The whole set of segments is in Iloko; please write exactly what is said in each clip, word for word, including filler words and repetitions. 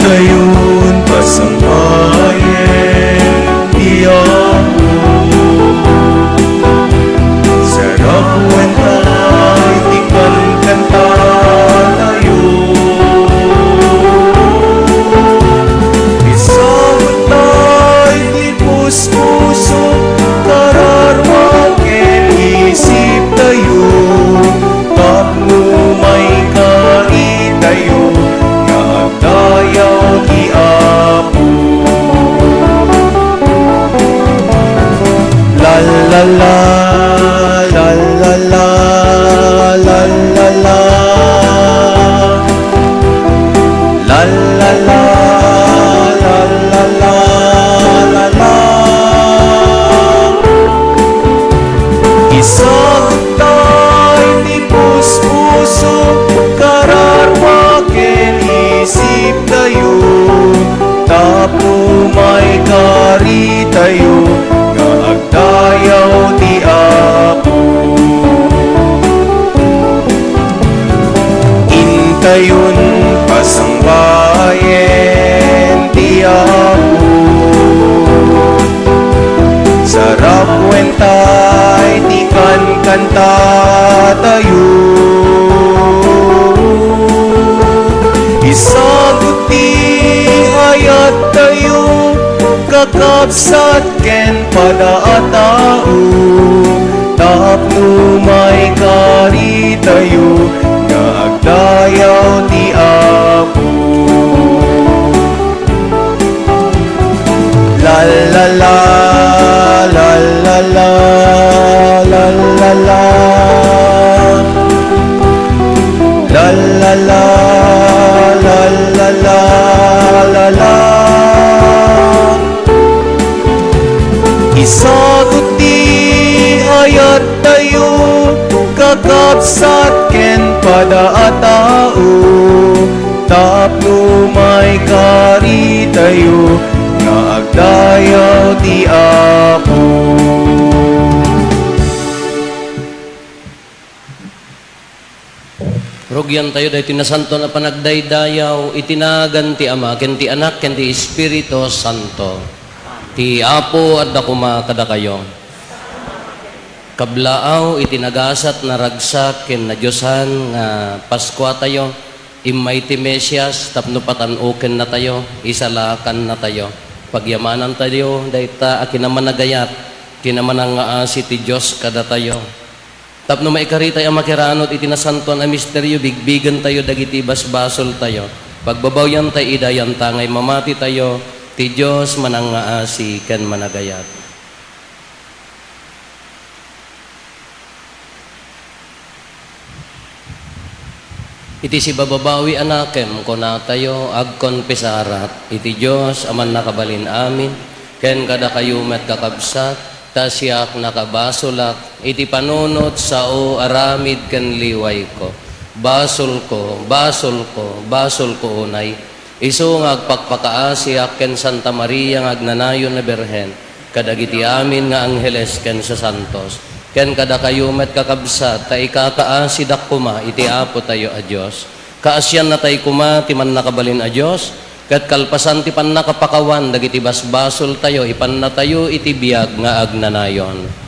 Tayon pasangbayen ti Apo. Sarap wen tay ti kankanta tayo. Isagut tay ti puspuso, kararua ken isip tayo. Tapno maikari tayo nga agdayaw ti Apo. La la la, la la la, la la la. La la la, la la la, la la. Isagut tay ti puspuso, kararua ken isip tayo, tapno maikari tayo nga agdayaw ti Apo. Intayon pasangbayen ti Apo. Sarap wen tay ti kankanta tayo. Isagut ti ayat tayo, kakabsat ken pada a tao, tapno maikari tayo nga agdayaw ti Apo. La la la, la la la, la la la. La la la, la la la, la la. Isagut ti ayat tayo, kakabsat ken pada a tao, tapno maikari tayo nga agdayaw ti Apo. Rugian tayo daytoy nasantoan a panagdaydayaw iti nagan ti Ama, ken ti Anak, ken ti Espiritu Santo. Ti Apo adda koma kadakayo. Kablaaw iti nagasat, naragsak, ken nadiosan nga Paskua tayo, immay ti Mesias tapno patan-okennatayo, isalakannatayo. Pagyamanantayo dayta a kinamanagayat, kinamanangngaasi ti Dios kadatayo. Tapno maikaritay a makiranod iti nasantoan a misterio, bigbigentayo dagiti basbasoltayo. Pagbabawiantay ida yanta nga immamatitayo, ti Dios manangngaasi ken managayat. Iti sibababawi a nakem, kunatayo, agkonfesarak iti Dios a Mannakabalin-amin, ken kadakayo met, kakabsat, ta siak nakabasolak iti panunot sao aramid ken liwayko. Basolko, basolko, basolko unay. Isu nga agpakpakaasiak ken Santa Maria nga agnanayon a Birhen, kadagiti amin nga angheles ken sasantos, ken kadakayo met, kakabsat, ta ikakaasidak koma iti Apotayo a Dios. Kaasiannatay koma ti Mannakabalin a Dios, ket kalpasan ti pannakapakawan dagiti basbasoltayo, ipannatayo iti biag nga agnanayon.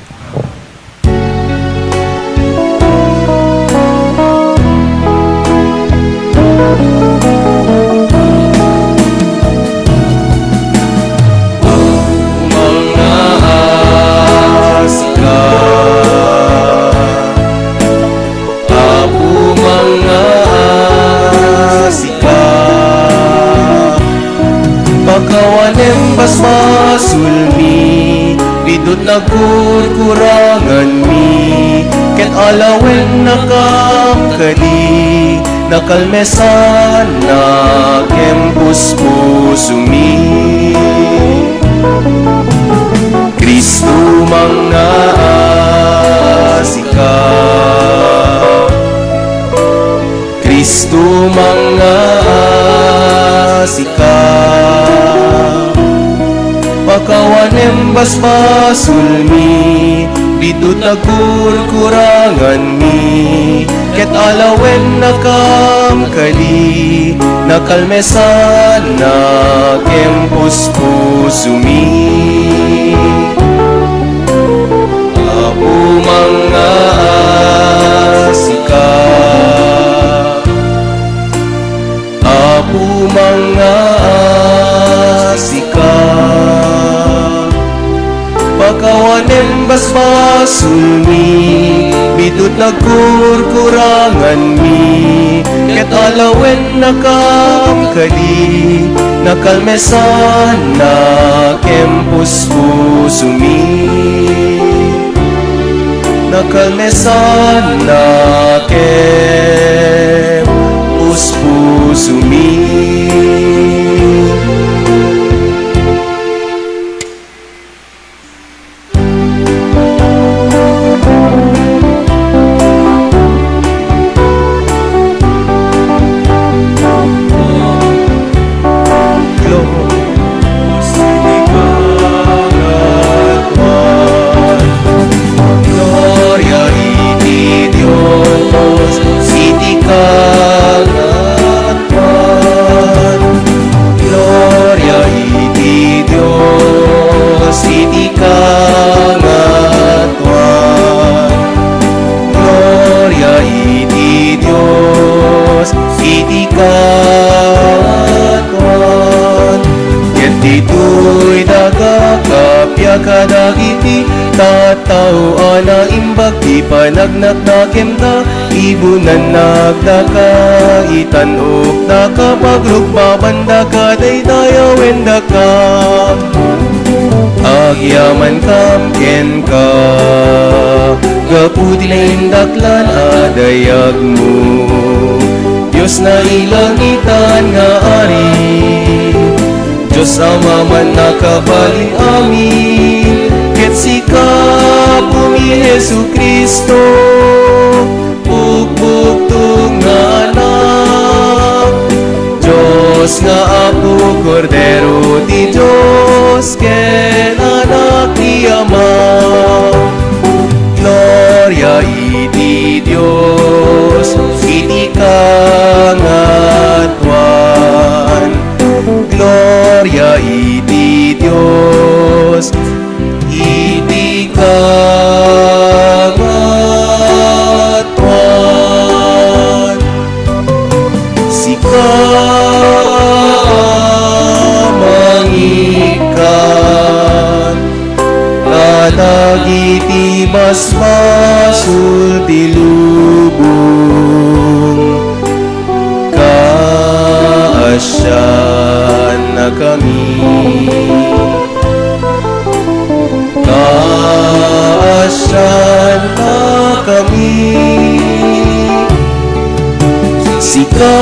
Mangngaasi ka, Apo, mangngaasi ka. Pakawanem basbasolmi, bidot nagkurkuranganmi, ket alawennakam kadi, nakalmesannak ken puspusomi. Cristo, mangngaasi ka. Cristo, mangngaasi ka. Pakawanem basbasolmi, bidot nagkurkuranganmi, ket alawennakam kadi, nakalmesanna ken puspusomi. Apo, mangngaasika. Apo, mangngaasika. Pakawanem basbasolmi, bitot nagkurkuranganmi, ket alawennakam kadi, nakalmesanna ken puspusomi. Nakalmesanna ken puspusomi. Gloria iti Dios iti kangatoan. Gloria iti Dios iti kangatoan. Gloria iti Dios iti kangatoan. Ket ditoy daga kappia kadagiti tattao a naimbag ti panagnaknakemda, ibunannak daka, itan-okdaka, pagrukmabandaka, daydayawendaka. Agyamankam kenka, gapu ti naindaklan a dayagmo. Dios nailangitan nga Ari, Dios Ama, Mannakabalin-amin, ket sika, Apomi Jesu-Cristo, Bugbugtong nga Anak, Dios nga Apo, Kordero ti Dios, ken Anak ti Ama. Gloria iti Dios iti kangatoan. Gloria iti Dios iti kangatoan. Sika, mangikkan kadagiti basbasol ti lubong. Kaasiannakami. Kaasiannakami. Sika,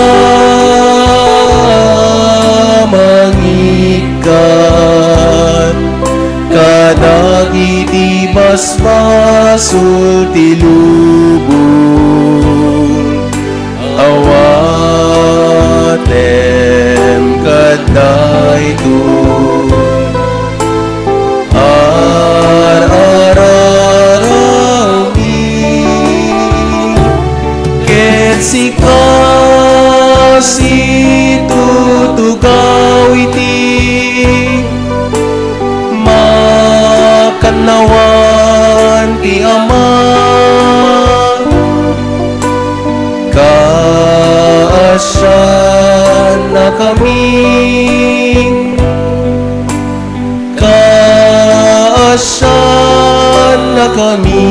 mangikkan kadagiti basbasol ti lubong. Awatem kad daytoy ar-ararami, ket sika situtugaw iti makannawan ti Ama. Kaasiannakami, kaasiannakami.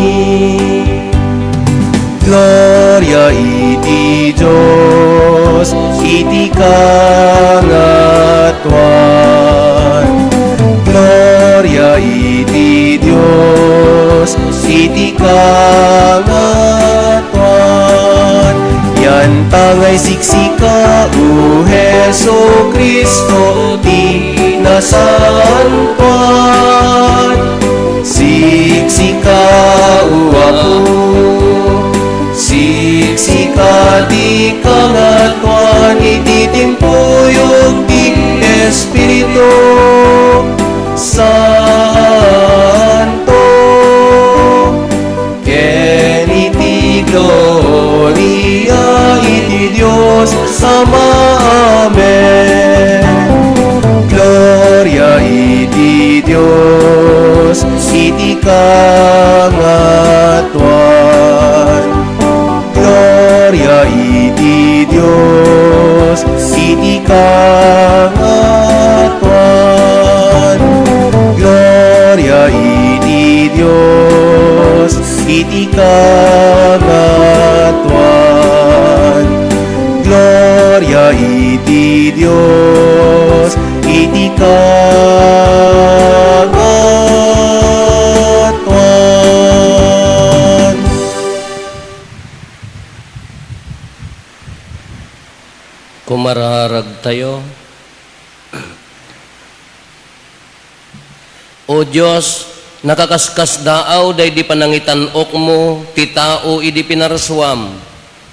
Gloria iti Dios iti kangatoan. Gloria iti Dios iti kangatoan. Yanta nga isiksika, O Jesu-Cristo, ti nasantoan. Siksika, O Apo, siksika ti kangatoan iti timpuyog ti Espiritu Santo. Ken iti gloria iti Dios Ama, amen. Gloria iti Dios iti kangatoan. Gloria iti Dios iti kangatoan. Gloria iti Dios iti kangatoan. Gloria iti Dios iti kangatoan. Kumararagtayo. O Dios, nakakaskasdaaw daydi panangitan-okmo ti tao idi pinarsuam,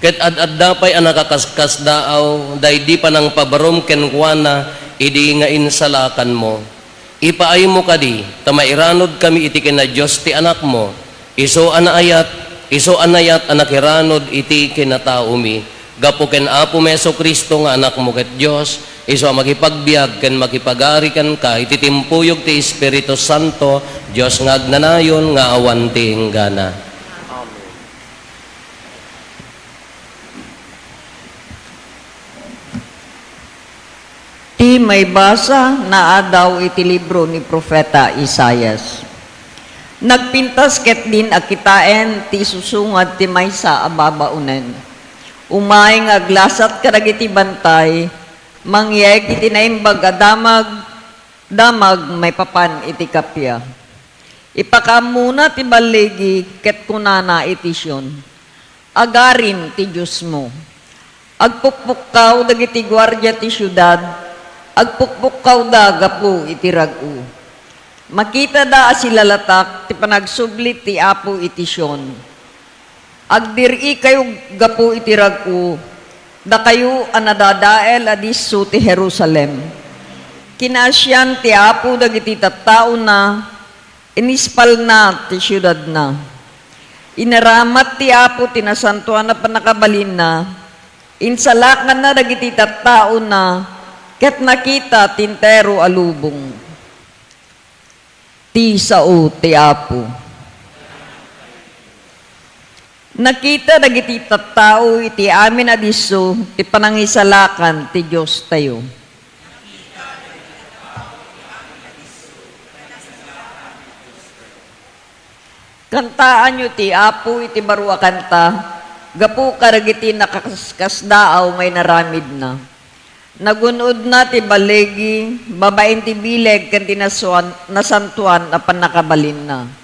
ket ad-adda pay a nakakaskasdaaw daydi panangpabarom kenkuana idi nga insalakanmo. Ipaaymo kadi ta mairanudkami iti kin-Dios ti Anakmo, isu a naayat, isu a nayat a nakiranud iti kinataomi, gapu ken Apomi Jesu-Cristo nga Anakmo ket Dios, isu a makipagbiag ken makipagari kenka iti timpuyog ti Espiritu Santo, Dios nga agnanayon nga awan ti inggana. Amen. Ti maibasa naadaw iti libro ni Profeta Isaias. Nagpintas ketdin a kitaen ti isusungad ti maysa a babaonen. Umay nga aglasat kadagiti bantay, mangyeg iti naimbag a damag, damag maipapan iti kappia. Ipakaammona ti balligi ket kunana iti Sion, "Agarim ti Diosmo." Agpukpukkaw dagiti guardia ti siudad, agpukpukkawda gapu iti rag-o. Makitada a silalatak ti panagsubli ti Apo iti Sion. Agdir-ikayo gapu iti rag-o, dakayo a nadadael a disso ti Jerusalem. Kinaasian ti Apo dagiti tattaona, inispalna ti siudadna. Inaramat ti Apo ti nasantoan a pannakabalinna, insalakanna dagiti tattaona, ket nakita ti entero a lubong. Ti sao ti Apo. Nakita dagiti tattao iti amin a disso ti panangisalakan ti Diostayo. Kantaanyo ti Apo iti baro a kanta, gapu kadagiti nakaskasdaaw nga inaramidna. Nagun-odna ti balligi babaen ti bileg ken ti nasuan-, nasantoan a pannakabalinna.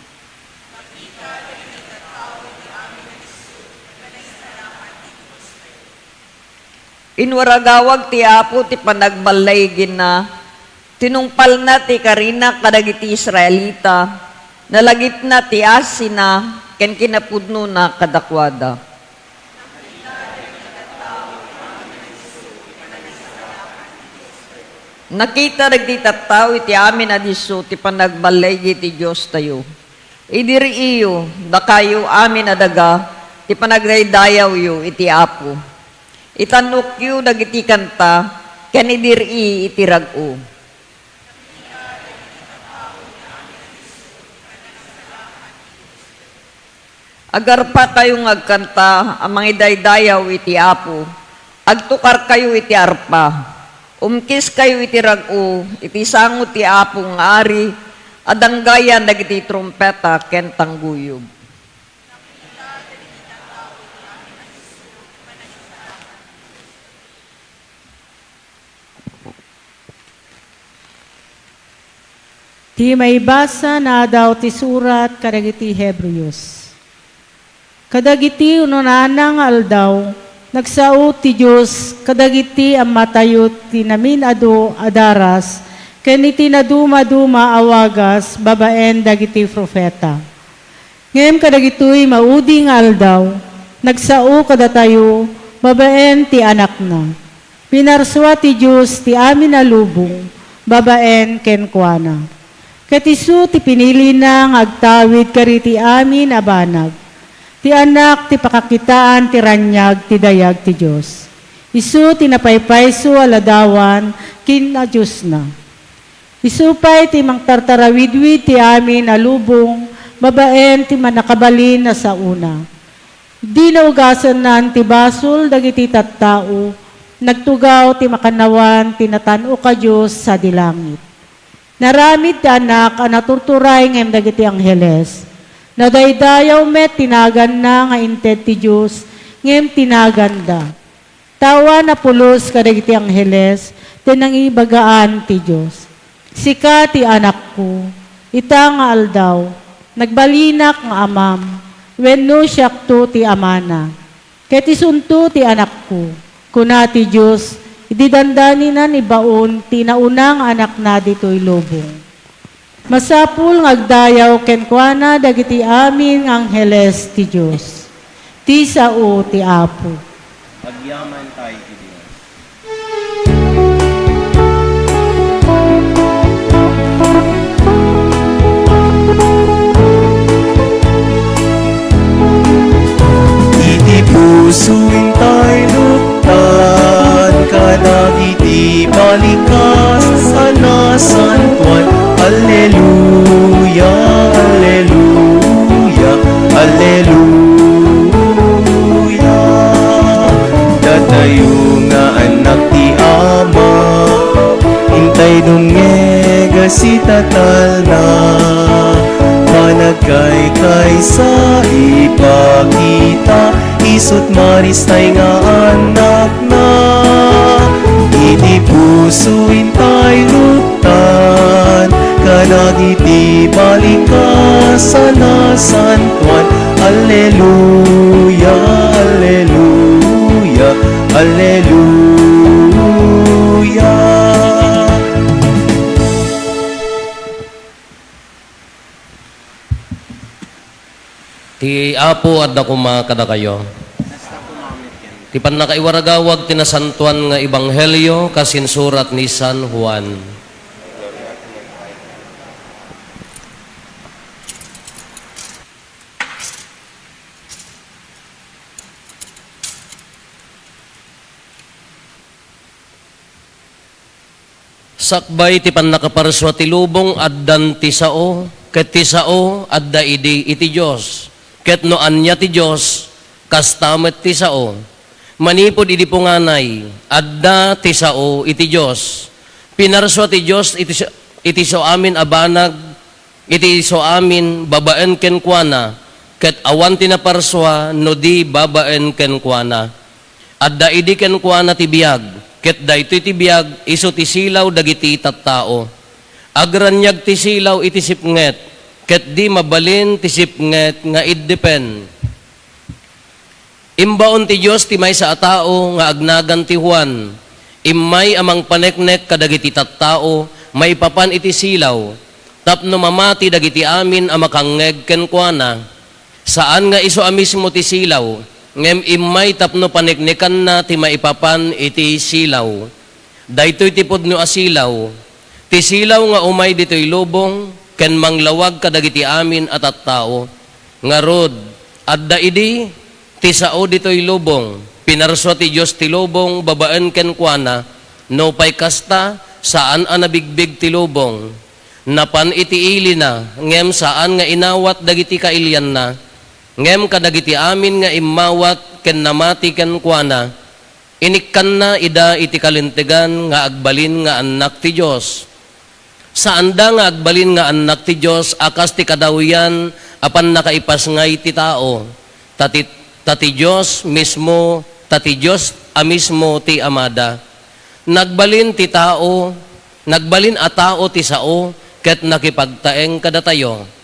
Inwaragawag ti Apo ti panagballiginna, tinungpalna ti karina kadagiti Israelita, nalagipna ti asina ken kinapudnona kadakuada. Nakita dagiti tattao iti amin a disso ti panagballigi ti Diostayo. Idiriiyo, dakayo amin a daga, ti panagdaydayawyo iti Apo. Itannokyo dagiti kanta, ken idirii iti rag-o. Agarpakayo nga agkanta a mangidaydayaw iti Apo. Agtukarkayo iti arpa. Umkiskayo iti rag-o, iti sango ti Apo nga Ari, a danggayan dagiti trumpeta ken tangguyog. Ti maibasa naadaw ti surat kadagiti Hebreos. Kadagiti ununana nga aldaw, nagsao ti Dios kadagiti ammatayo ti namin-adu a daras ken iti nadumaduma a wagas babaen dagiti profeta. Ngem kadagitoy maudi nga aldaw, nagsao kadatayo babaen ti Anakna. Pinarsua ti Dios ti amin a lubong babaen kenkuana. Ket isu ti pinilina nga agtawid kadagiti amin a banag. Ti Anak ti pakakitaan ti raniag ti dayag ti Dios. Isu ti napaypayso a ladawan ken a Diosna. Isu pay ti mangtartarawidwid ti amin a lubong babaen ti mannakabalin a saona. Idi naugasannan ti basol dagiti tattao, nagtugaw ti makannawan ti natan-ok a Dios sadi langit. Naaramid ti Anak a naturturay ngem dagiti angheles. Nadaydayaw met ti naganna nga inted ti Dios ngem ti naganda. Ta awan a pulos kadagiti angheles ti nangibagaan ti Dios. Sika ti Anakko, ita nga aldaw, nagbalinak nga Amam, wenno siakto ti Amana. Ket isunto ti Anakko, kuna ti Dios, idi dandanina ni Baon ti nauna nga Anakna ditoy lubong. Masapul nga agdayaw kenkuana dagiti amin nga angheles ti Dios. Ti sao ti Apo. Agyaman tayo ti Dios. Iti puso intay luktan, kadagiti balikas a nasantoan. Alleluia, alleluia, alleluia. Datayo nga annak ti Ama, intay dumngeg a sitatalna, panagkaykaysa ipakita, isut' maristay nga annakna. Iti puso intay luktan, kadagiti balikas a nasantoan. Alleluia, alleluia, alleluia. Ti Apo adda koma kadakayo. Ti pannakaiwaragawag ti nasantoan nga ebanghelio kas insurat ni San Juan. Sakbay ti pannakaparsua ti lubong, addan ti sao, ket ti sao adda idi iti Dios. Ket no ania ti Dios, kasta met ti sao. Manipud idi punganay, adda ti sao iti Dios. Pinarsua ti Dios iti sa-, iti isu amin a banag, iti isu amin babaen kenkuana, ket awan ti naparsua no di babaen kenkuana. Adda idi kenkuana ti biag, ket daytoy ti biag isu ti silaw dagiti tattao. Agraniag ti silaw iti sipnget, ket di mabalin ti sipnget nga iddepen. Imbaon ti Dios ti maysa a tao nga agnagan ti Juan. Immay a mangpaneknek kadagiti tattao maipapan iti silaw, tapno mamati dagiti amin a makangngeg kenkuana. Saan nga isu a mismo ti silaw, ngem immay tapno paneknekanna ti maipapan iti silaw. Daytoy ti pudno a silaw, ti silaw nga umay ditoy lubong ken manglawag kadagiti amin a tattao. Ngarud, adda idi ti sao ditoy lubong. Pinarsua ti Dios ti lubong babaen kenkuana. Nupay kasta, saan a nabigbig ti lubong. Napan iti ilina, ngem saan nga inawat dagiti kailianna. Ngem kadagiti amin nga immawat ken namati kenkuana, inikkanna ida iti kalintegan nga agbalin nga annak ti Dios. Saanda nga agbalin nga annak ti Dios a kas ti kadawyan a pannakaipasngay ti tao, ta ti, ta ti Dios mismo, ta ti Dios a mismo ti Amada. Nagbalin ti tao, nagbalin a tao ti sao ket nakipagtaeng kadatayo.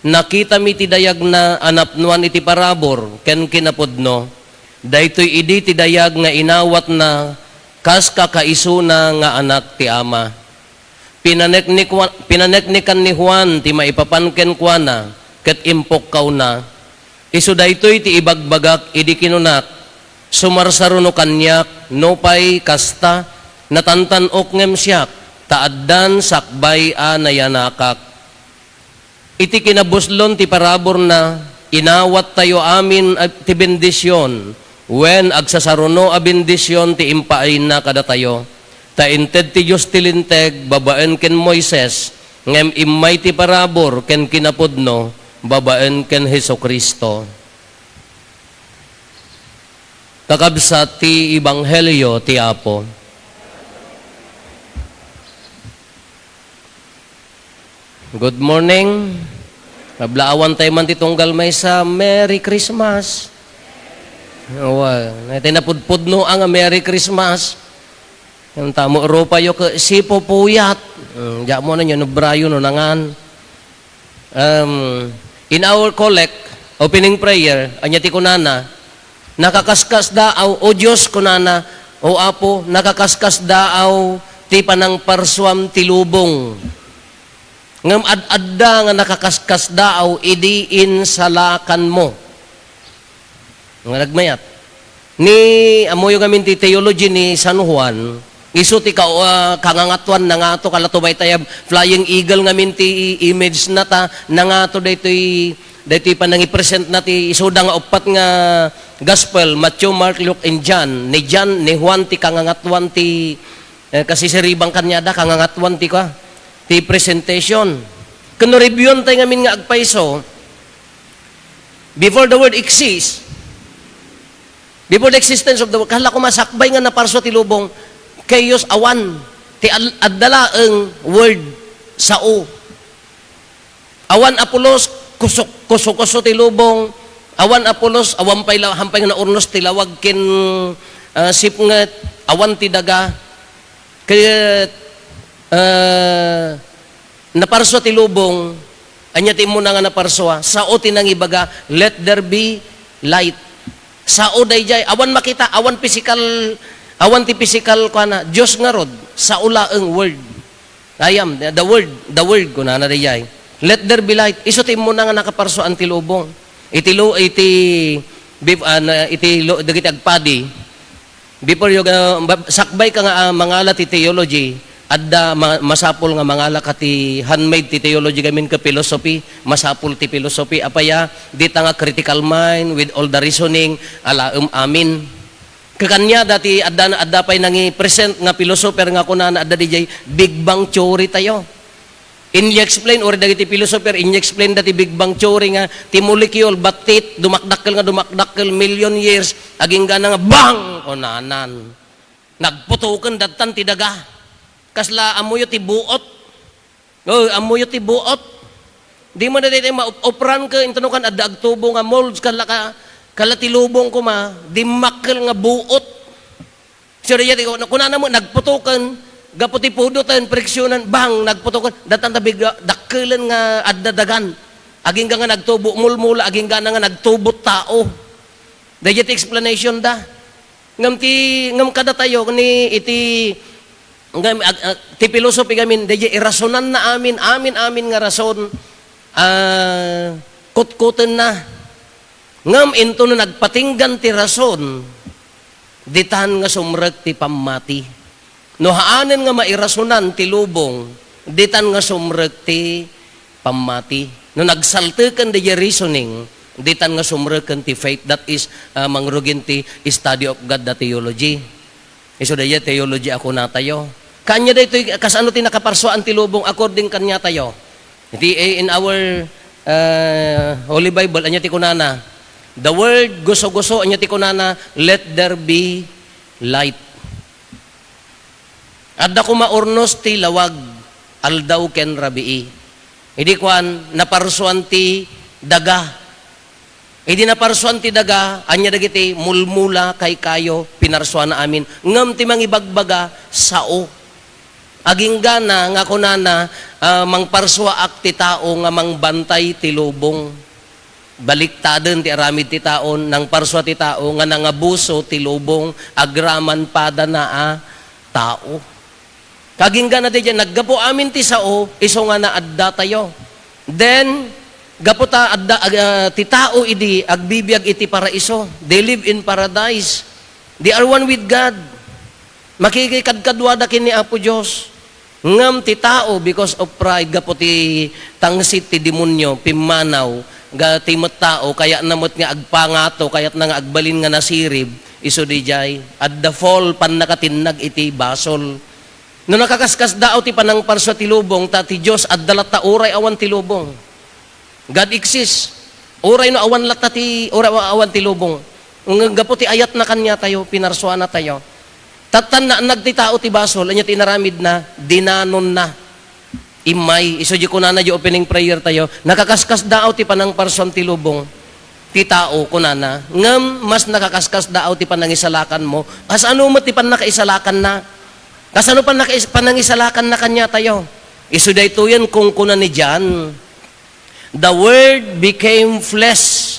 Nakitami ti dayagna a napnoan iti parabur ken kinapudno. Daytoy idi ti dayag nga inawatna kas kakaisuna nga Anak ti Ama. Pinaneknek-, pinaneknekan ni Juan ti maipapan kenkuana ket impukkawna. Isu daytoy ti ibagbagak idi kinunak, "Sumarsaruno kaniak, nupay kasta, natantan-ok ngem siak, ta addan sakbay a nayanakak." Iti kinabuslon ti paraburna, inawattayo amin a-, ti bendision, Wen, agsasaruno a bendision ti impaayna kadatayo. Ta inted ti Dios ti Linteg babaen ken Moises, ngem immay ti parabur ken kinapudno babaen ken Jesu-Cristo. Kakabsat ti Ebanghelio ti Apo. Good morning. Nablaawan tayo man ti tunggal maysa. Merry Christmas. Awa, na ti napudpudno nga Merry Christmas. Ang tamo rupayo ke sipupuyat. Hmm, diak mo na yun, brayo no nangan. Um, in our collect, opening prayer, anya ti kunana, "Nakakaskas daaw, O Dios," kunana, "O Apo, nakakaskas daaw ti panangparsuam ti lubong. Ngem ad-adda nga nakakaskas daaw idi insalakanmo." Nga nagmayat. Ni, ammoyo ngamin ti theology ni San Juan, isu ti ka-, ah, kangangatuan nangato, kala tumaytayab flying eagle ngamin ti image na ta, nangato daytoy, daytoy panangipresent na ti isuda nga uppat nga gospel, Matthew, Mark, Luke, and John. Ni John, ni Juan ti kangangatuan ti, eh, kasisiribang kaniada, kangangatuan ti ka, ti presentation. Ken no reviewan tayo ngamin nga agpayso, before the world exists, before the existence of the world, kala ko masakbay nga naparsua ti lubong, chaos, awan. Ti al-, adda laeng word, sao. Awan a pulos, kusok, kuso-kuso ti lubong. Awan a pulos, awan pay la-, hampay nga naurnos ti lawag ken, ah, sipnget, awan ti daga. Ket, ah, naparsua ti lubong, anya ti immuna nga naparsua? Sao ti nangibaga, "Let there be light." Sao dayjay, awan makita, awan physical, awan ti physical, kuana, Dios ngarud, sao laeng word. "I am, the word, the word," kunana dayjay. "Let there be light." Isu ti immuna nga nakaparsuan ti lubong. Iti lu-, iti bif-, ah, na, iti lu-, dagiti agpadi, before you, ah, ba-, sakbay ka nga, ah, mangala ti theology, adda ma-, masapul nga mangala ka ti handmade ti theology gamin ka philosophy, masapul ti philosophy. Apay a, dita nga critical mind with all the reasoning, alaem amin. Kakaniada ti adda, adda pay nangi-present nga philosopher nga kunana adda dayjay Big Bang theory tayo. Inexplain, or dagiti philosopher, inexplain da ti Big Bang theory nga ti molecule, battit, dumakdakkel nga dumakdakkel, million years, aginggana nga bang! Kunanan. Nagputoken dattan ti daga. Kasla ammoyo ti buot. Oh, ammoyo ti buot. Di mo na daytoy maop-opran ken intono kan adda agtubo nga molds, kala ka, kala ti lubong koma, dimmakkel nga buot. So, dayjay ti, kunana mo, nagputoken, gapu ti pudoten, friksionen, bang, nagputoken, dattan ta bigla, dakkelen nga adda dagan. Agingga nga nagtubo, mulmula, aginggana nga nagtubo tao. Dayjay ti explanation da. Ngem ti, ngem kadatayo, ni iti, ngem, ag-, ag-, ti philosophy ngamin, dayjay irasonan na amin, amin, amin nga rason, ah, kutkutenna. Ngem intono nagpatinggan ti rason, ditan nga sumrek ti pammati. No haanen nga mairasonan ti lubong, ditan nga sumrek ti pammati. No nagsalteken dayjay reasoning, ditan nga sumreken ti faith, that is, ah, mangrugin ti study of God, the theology. Isu dayjay theology a kunatayo. Kanya daytoy, kasano ti nakaparsuaan ti lubong according kaniatayo? Iti, eh, in our, ah, Holy Bible, anya ti kunana? The word, guso-guso, anya ti kunana? "Let there be light." Adda koma urnos ti lawag, aldaw ken rabii. Idi kuan, naparsuan ti daga. Idi naparsuan ti daga, ania dagiti mulmula, kaykayo, pinarsuana amin. Ngem ti mangibagbaga, sao. Aginggana nga kunana, ah, "Mangparsuaak ti tao nga mangbantay ti lubong." Baliktaden ti aramid ti tao, nangparsua ti tao nga nangabuso ti lubong, agraman padana a tao. Kaginggana daydiay, naggapu amin ti sao, isu nga naaddatayo. Then, gapu ta adda, ag-, ah, ti tao idi agbibiag iti paraiso. They live in paradise. They are one with God. Makikikadkaduada ken ni Apo Dios. Ngem ti tao, because of pride, gapu ti tangsit ti demonio, pimmanaw, Ga ti met tao, kayatna met nga agpangato, kayatna nga agbalin nga nasirib, isu didiay, adda fall, pannakatinnag iti basol. No nakaskasdaaw ti panangparsua ti lubong, ta ti Dios adda latta uray awan ti lubong. God exists. Uray no awan latta ti, uray awan ti lubong. Ngem gapu ti ayatna kaniatayo, pinarsuanatayo. Tattan naannag ti tao ti basol, ania ti inaramidna? Dinanonna. Immay, isu di kunana di opening prayer tayo, nakaskasdaaw ti panangparsuam ti lubong ti tao, kunana. Ngem mas nakaskasdaaw ti panangisalakanmo. Kasano met ti pannakaisalakanna? Kasano pannakais-, panangisalakanna kaniatayo? Isu daytoyen kunkuna ni John, "The Word became flesh."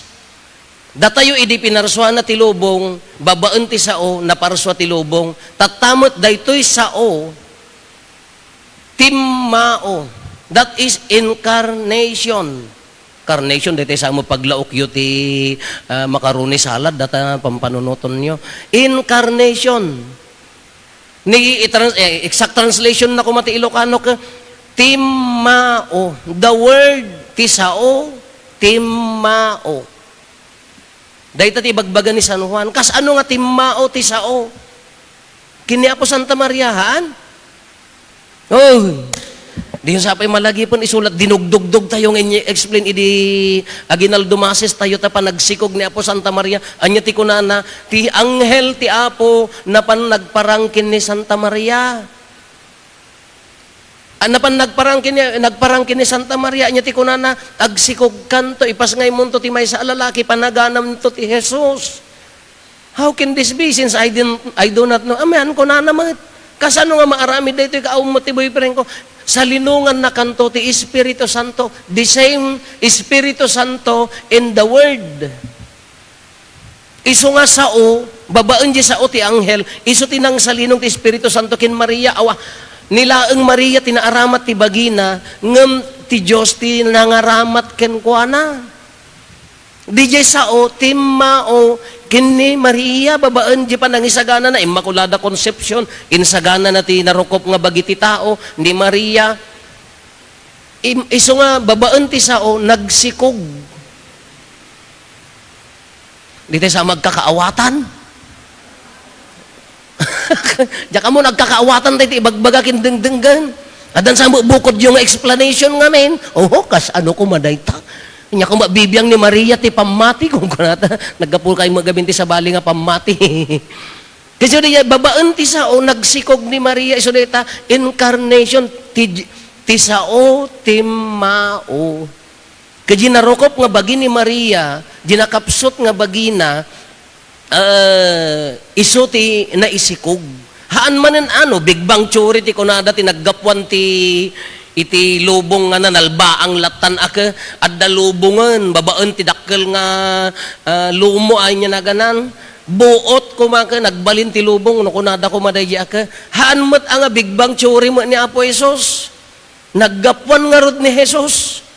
Datayo idi pinarsuana ti lubong, babaen ti sao, naparsua ti lubong. Tatta met daytoy sao, timmao. That is incarnation. Carnation, daytoy sa mo paglaokyo ti, ah, macaroni salad, data pampanunotonyo. Incarnation. Ni, i-trans-, eh, exact translation na koma ti Ilocano ket, timmao. The word ti sao, timmao. Dayta ti ibagbaga ni San Juan. Kasano nga timmao ti sao? Ken ni Apo Santa Maria, haan? Oh, di sa pay malagipen isulat, dinugdugdog tayo nga ini-explain idi aginaldo Mass tayo ta panagsikog ni Apo Santa Maria. Ania ti kunana? Ti anghel ti Apo napan nagparang ken ni Santa Maria. Ah, napan nagparang ken ni, nagparang ken ni Santa Maria, ania ti kunana? Agsikogkanto, ipasngaymonto ti maysa a lalaki, panaganamto ti Jesus. How can this be, since I didn't, I do not know? Amen, kunana met. Kasano nga maaramid daytoy kaawmo ti boyfriend ko? Salinongannakanto ti Espiritu Santo, the same Espiritu Santo in the Word. Isu nga sao, babaen di sao ti anghel, isu ti nangsalinong ti Espiritu Santo ken Maria. Awa, ni laeng Maria ti naaramat ti bagina, ngem ti Dios ti nangaramat kenkuana. Didiay sao, timmao ken ni Maria, babaen di panangisaganana, Immaculada Concepcion, insaganana ti narukop nga bagi ti tao, ni Maria. Im-, isu nga babaen ti sao, nagsikog. Di tayo sa magkakaawatan. Diak ammo nagkakaawatan tayo ti ibagbaga ken dengdenggen. Addan sa bukodyo nga explanation ngamin. Oho, kasano koma dayta? Ania koma bibiang ni Maria ti pammati, kunkunata. Naggapu kay magabin ti sabali nga pammati. Kasi di babaen ti sao, nagsikog ni Maria, isu dayta, incarnation, ti, ti sao, timmao. Kadi narukop nga bagi ni Maria, di nakapsut nga bagina, ah, isu ti naisikog. Haan manen ano, Big Bang Theory ti kunada ti naggapuan ti, iti lubong nga nalbaang lattan a ke, adda lubongen, babaen ti dakkel nga, ah, lumo ay niya naganan. Buot koma ke, nagbalin ti lubong, no kunada koma daydi a ke. Haan met a nga Big Bang Theory met ni Apo Jesus. Naggapuan ngarud ni Jesus.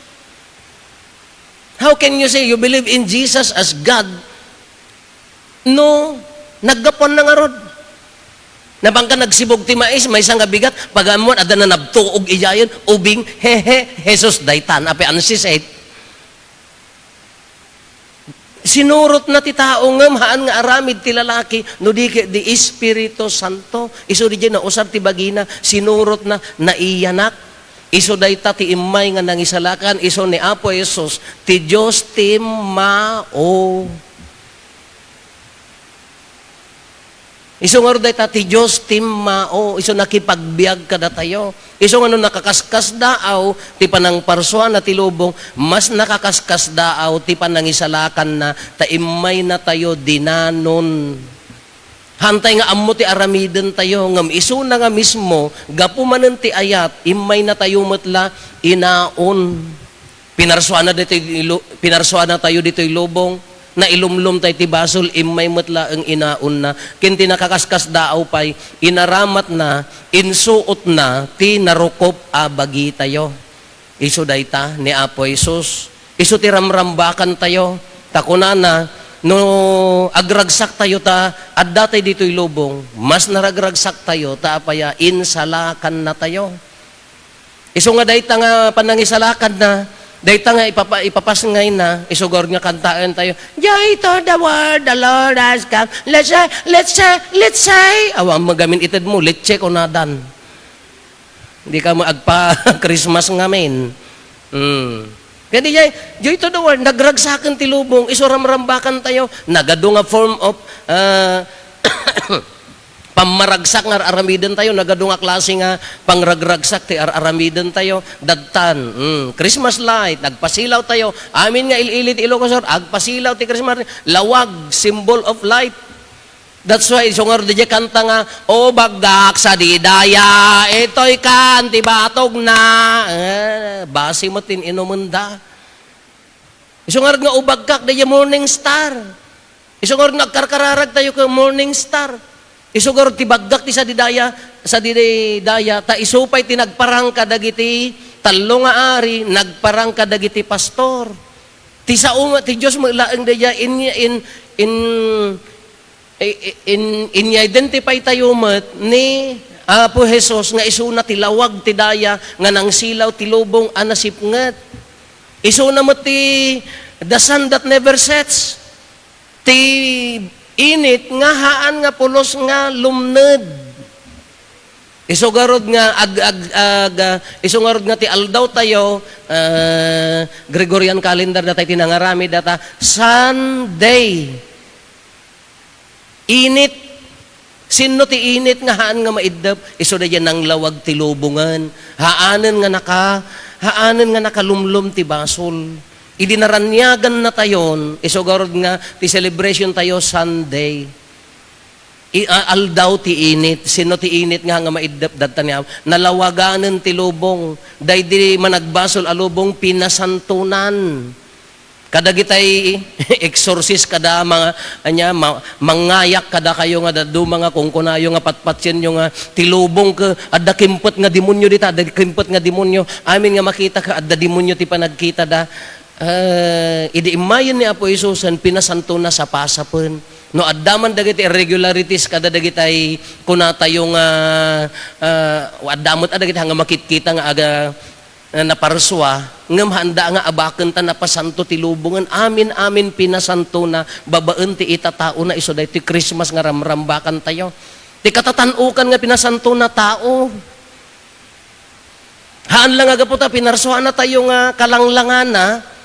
How can you say you believe in Jesus as God? No, naggapuan na ngarud. Nabangka nagsibog ti mais, maysa nga bigat, pagamuan, adda na nabtuog idiayen, ubing, he, he, Jesus, daytan, ape, ansis, eh. Sinurotna ti tao, ngem haan nga aramid ti lalaki, no di ket di Espiritu Santo. Isu di nausar ti bagina, sinurotna, naiyanak. Isu dayta ti immay nga nangisalakan, isu ni Apo Jesus, ti Dios ti mao. Isu ngarud dayta ti Dios timmao, isu nakipagbiag kadatayo. Isu nga no nakaskasdaaw ti panangparsuana ti lubong, mas nakaskasdaaw ti panangisalakanna, ta immaynatayo dinanon. Hantay nga ammo ti aramidentayo, ngem isuna nga mismo, gapu manen ti ayat, immaynatayo met la inaon. Pinarsuana ditoy lo-, pinarsuanatayo ditoy lubong, nailumlom tayo ti basol, immay met laeng inaonna. Ken ti nakaskasdaaw pay, inaramatna, insuotna ti narukop a bagitayo. Isu dayta ni Apo Jesus. Isu ti ramrambakantayo. Ta kunana, no agragsaktayo ta adda tay ditoy lubong, mas naragragsaktayo ta apaya, insalakannatayo. Isu nga dayta nga panangisalakanna, Dayta nga ipapa-, ipapasngayna, isugar nga kantaentayo, "Joy to the world, the Lord has come. Let's say, let's say, let's say." Awan mo gamin ited mo, "Let's say," kunadan. Di ka mo agpa-Christmas ngamin. Hmm. Kaya di jay, "Joy to the world," nagragsaken ti lubong, isu ramrambakantayo, nagadu nga form of, ah, pammaragsak nga ar-aramidentayo, nagadu nga klase nga pangragragsak ti ar-aramidentayo. Dattan, mm, Christmas light, nagpasilawtayo. Amin nga il-ili ti Ilocos Sur, agpasilaw ti Christmas light. Lawag, symbol of light. That's why, isu ngarud diay kanta nga, "O baggak, sadi daya, itoy kan ti batog na." Eh, basi met ti inumenda. Isu ngarud nga, "O baggak," diay Morning Star. Isu ngarud nga agkarkararagtayo ken Morning Star. Isu ngarud ti baggak ti sadi daya, sadi daya, ta isu pay ti nagparang kadagiti tallo nga ari, nagparang kadagiti pastor. Ti sao met, ti Dios met laeng daydiay in, in, i-, i-, in, in-identify tayo met ni Apo Jesus nga isuna ti lawag ti daya nga nangsilaw ti lubong a nasipnget. Isuna met ti the sun that never sets. Ti init nga haan nga pulos nga lumned. Isu ngarud nga ag-, ag-, ag-, ah, isu ngarud nga ti aldaw tayo, ah, Gregorian calendar datay ti nangaramid data, Sunday. Init. Sinno ti init nga haan nga maiddep? Isu daydiay nanglawag ti lubongen. Haanen nga naka-, haanen nga nakalumlom ti basol. Idi naraniagannatayon, isu ngarud nga ti celebration tayo Sunday. I-, a-, aldaw ti init. Sinno ti init nga, nga maiddep? Dadta ni Apo. Nalawaganen ti lubong. Daydi managbasol a lubong, pinasantonan. Kadagitay exorcist kada mga, ania, ma-, mangayak kadakayo nga dadduma nga kunkunayo nga patpatienyo nga ti lubong ket adda kimpet nga demonio dita, adda kimpet nga demonio. Amin nga makita ket adda demonio ti panagkitada. Ah, idi immayen ni Apo Jesusen, pinasantona sapasapen. No adda man dagiti irregularities kada dagitay kunatayo nga, ah, adda met a dagiti nga makitkita nga aga, nga naparsua, ngem haanda nga abaken ta napasanto ti lubongen. Amin-amin pinasantona babaen ti itataona isu daytoy Christmas nga ramrambakantayo. Ti katatanukan nga pinasantona tao. Haan la nga gapu ta pinarsuanatayo nga kalanglangana.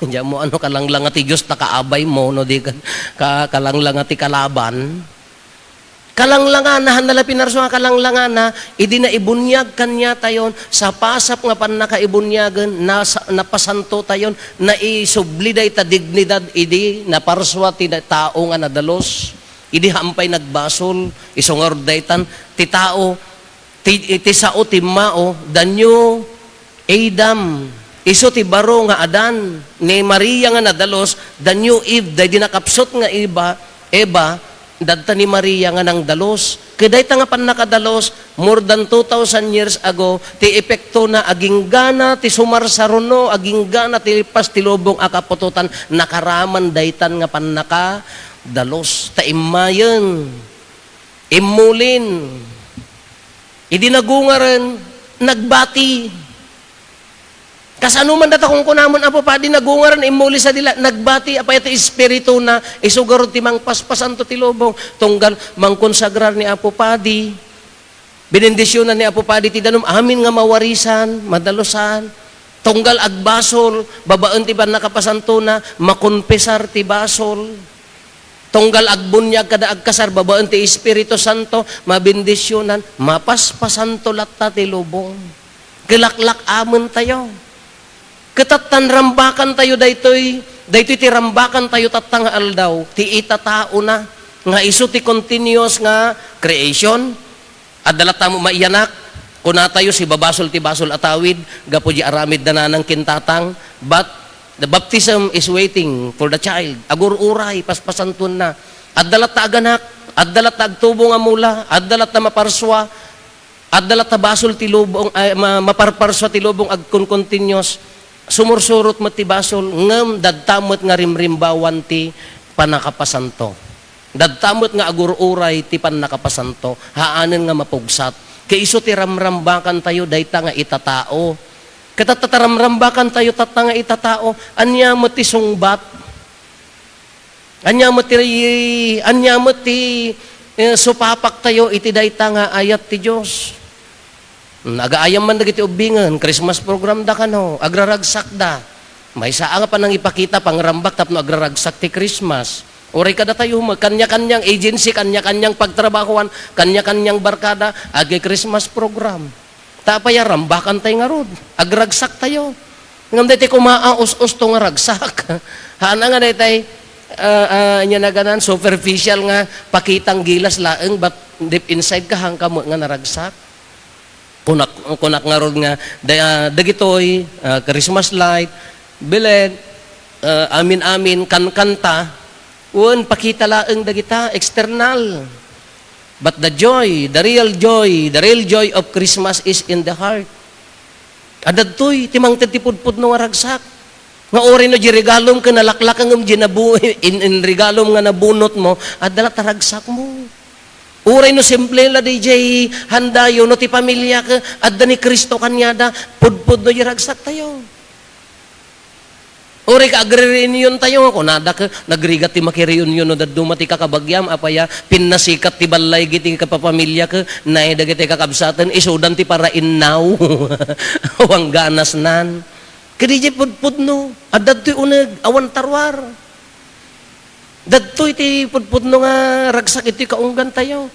Diyan mo ano kalanglanga ti Dios ta kaabaymo, no, di ka, ka-, kalanglanga ti kalaban. Kalanglangana, haan la pinarsua nga kalanglangana, idi naibuniag kaniatayon, sapasap nga pannakaibuniagen, nasa-, napasantotayon, naisubli dayta dignidad idi naparsua ti da-, tao nga nadalus. Idi haan pay nagbasol, isu ngarud daytan, ti tao, ti, ti sao timmao, the new Adam. Isu ti baro nga Adan. Ni Maria nga nadalus, the new Eve, daydi nakapsut nga Eva, Eva, dadta ni Maria nga nangdalus. Ket dayta nga pannakadalus, more than two thousand years ago, ti epektona, aginggana ti sumarsaruno, aginggana ti lipas ti lubong a kaputotan, nakaraman daytan nga pannakadalus. Ta immayen, immulin. Idi nagungaren, nagbati. Kasano man data kunkunamon, Apo Padi, nagungaren, immuli sa dila, nagbati, apay ti espirituna, isu ngarud ti mangpaspasanto ti lubong, tunggal mangkonsagrar ni Apo Padi. Binendisyonan ni Apo Padi ti danum, amin nga mawarisan, madalusan. Tunggal agbasol, babaen ti pannakapasantona, makonfesar ti basol. Tunggal agbuniag kada agkasar, babaen ti Espiritu Santo, mabendisyonan, mapaspasanto latta ti lubong. Kelaklak-amentayo. Ket tattan rambakantayo daytoy, daytoy ti rambakantayo tatta nga aldaw, ti itataona, nga isu ti continuous nga creation, Adda latta maiyanak, kunatayo, sibabasol ti basol a tawid, gapu di aramid da nanang ken tatang, but the baptism is waiting for the child. Agur-uray, paspasantuenna. Adda latta aganak, adda latta agtubo nga mula, adda latta maparsua, adda latta basol ti lubong, ay, ma-, maparparsua ti lubong, agkonkontinuous. Sumursurot met ti basol, ngem dadta met nga rimrimbawan ti pannakapasanto. Dadta met nga agur-uray ti pannakapasanto, haanen nga mapugsat. Ket isu ti ramrambakantayo dayta nga itatao. Ket tatta, ramrambakantayo tatta nga itatao, ania met ti sungbat? Ania met ti, ania met ti, eh, supapaktayo iti dayta nga ayat ti Dios? Hmm, agaayam man dagiti ubbingen, Christmas program da kano, agraragsakda. Maysa a nga panangipakita, pangrambak tapno agraragsak ti Christmas. Uray kadatayo met, kanya-kanyang agency, kanya-kanyang pagtrabahoan, kanya-kanyang barkada, agi-Christmas program. Ta apay a rambakantay ngarud? Agragsaktayo. Ngem daytoy koma a us-usto nga ragsak. Haan nga daytay, ah, ah, ania naganan, superficial nga pakitang gilas laeng, but deep inside ka, haanka met nga naragsak. Kunak-, kunak ngarud nga, da-, ah, dagitoy, ah, Christmas light, bilet, ah, amin-amin, kankanta, wen pakita laeng dagita, external. But the joy, the real joy, the real joy of Christmas is in the heart. Adda daytoy, ti mangted ti pudpudno nga ragsak. Nga uray no di regalom ken nalaklak ngem di nabu-, in, in regalom nga nabunotmo, adda la ta ragsakmo. Uray no simple la di jay handayo, no ti pamiliak, adda ni Cristo kaniada, pudpudno di ragsaktayo. Uray ka agre-reunion tayo, nga kunada ka, nagrigat ti makireunion no dadduma ti kakabagiam, apay a, pinnasikat ti ballay giti kapapamiliak, nay dagiti kakabsaten, isudan ti parainnaw. Awan ganasnan. Kadi jay pudpudno, adda daytoy uneg, awan taruar. Dadtoy ti pudpudno nga ragsak iti kaunggan tayo.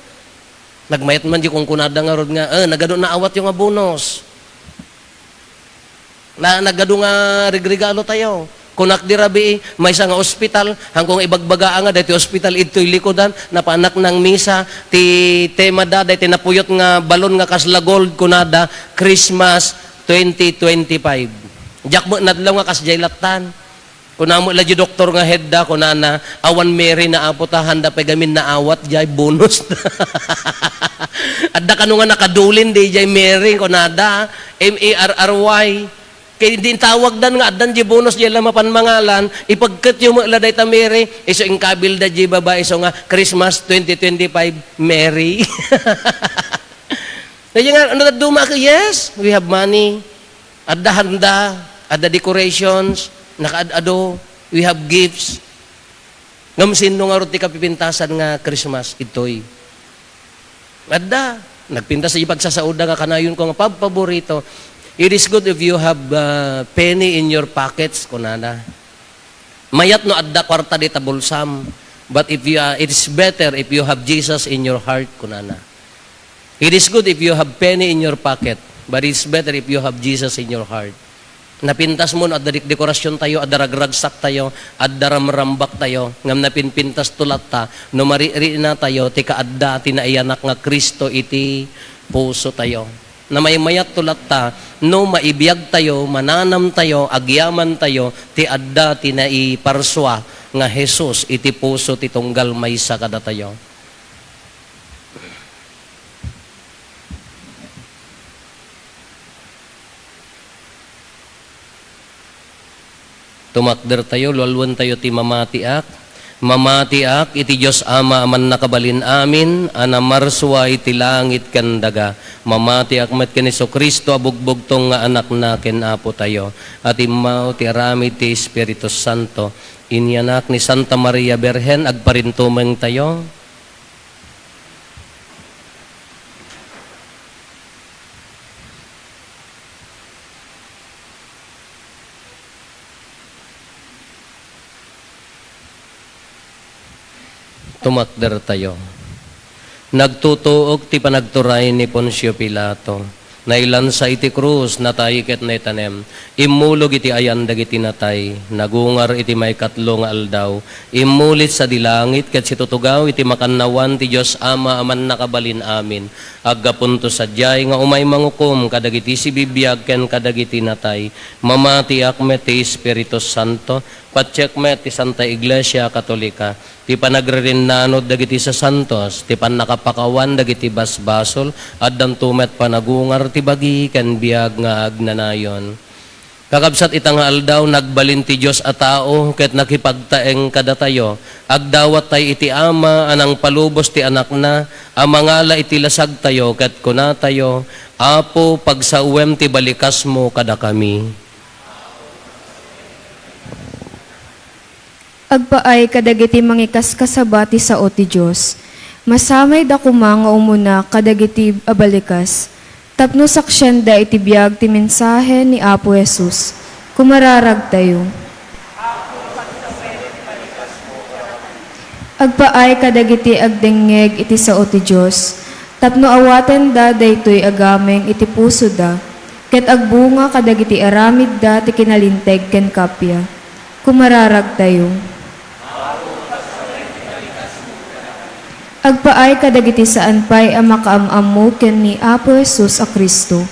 Nagmayat man di kunkunada ngarud nga, "Eh, nagadu naawatyo nga bonus. Na, nagadu nga rigregalo tayo." Kunak di rabii, maysa nga ospital, haanko nga ibagbaga nga daytoy ospital, idtoy likudan, napanak nang misa, ti tema da, daytoy napuyot nga balon nga kasla gold, kunada, Christmas twenty twenty-five. Diak met nadlaw nga kasdiay lattan. Kuna met la di doktor nga head da, kunana, "Awan Mary na, Apo, ta haanda pay gamin naawat diay bonus." Adda kano nga nakadulin di diay Mary, kunada, M A R R Y. Kay di intawagdan nga addan di bonus diay la mapan mangalan, ipagketyo met la dayta Mary, isu inkabilda di babai, isu nga Christmas twenty twenty-five Mary. Kaya nga, ano, duma ka, yes, we have money. Adda handa, adda decorations, nakaad-ado, we have gifts. Ngem sinno ngarud ti kapipintasan nga Christmas? Itoy. Adda. Nagpintas di pagsasaoda nga kanayonko nga pabpaborito. It is good if you have, uh, penny in your pockets, kunana. Mayat no adda kuarta dita bulsam, but if you, uh, it is better if you have Jesus in your heart, kunana. It is good if you have penny in your pocket, but it's better if you have Jesus in your heart. Napintas mo no adda dik-, dekorasyon tayo, adda ragragsak tayo, adda ramrambak tayo, ngem napinpintas to latta no maririina tayo ti kaadda ti naiyanak nga Cristo iti puso tayo. Namaymayat to latta no maibiag tayo, mananam tayo, agyaman tayo ti adda ti naiparsua nga Jesus iti puso ti tunggal maysa kadatayo. Tumakder tayo, lualuan tayo ti mamatiak. Mamatiak iti Dios Ama a mannakabalin amin, a namarsua iti langit ken daga. Mamatiak met ken Jesu-Cristo a bugbugtong nga Anakna ken Apo tayo, a timmaw ti aramid ti Espiritu Santo. Inyanak ni Santa Maria Birhen, agparintumeng tayo. Tumakder tayo. Nagtutuok ti panagturay ni Poncio Pilato. Nailansa iti krus, natay ket naitanem. Immulog iti ayan dagiti natay. Nagungar iti maikatlo nga aldaw. Immulit sadi langit ket situtugaw iti makannawan ti Dios Ama a mannakabalin amin. Aggapunto sadiay nga umay mangukom kadagiti sibibiag ken kadagiti natay. Mamatiak met ti Espiritu Santo. Patiek met ti Santa Iglesia Katolika, ti panagririnnanod dagiti sasantos, ti pannakapakawan dagiti basbasol, addanto met panagungar ti bagi ken biag nga agnanayon. Kakabsat, ita nga aldaw, nagbalin ti Dios a tao ket nakipagtaeng kadatayo. Agdawat tayo iti Ama a nangpalubos ti Anakna a mangala iti lasagtayo ket kunatayo, Apo, pagsawem ti balikasmo kadakami. Agpaay kadagiti mangikaskasaba ti sao ti Dios, masamayda koma nga umuna kadagiti abalikas, tapno saksianda iti biag ti mensahe ni Apo Jesus. Kumararagtayo. Agpaay kadagiti agdengngeg iti sao ti Dios, tapno awatenda daytoy a gameng iti pusoda, ket agbunga kadagiti aramidda ti kinalinteg ken kappia. Kumararagtayo. Agpaay kadagiti saan pay a makaam-ammo ken ni Apo Jesus a Cristo,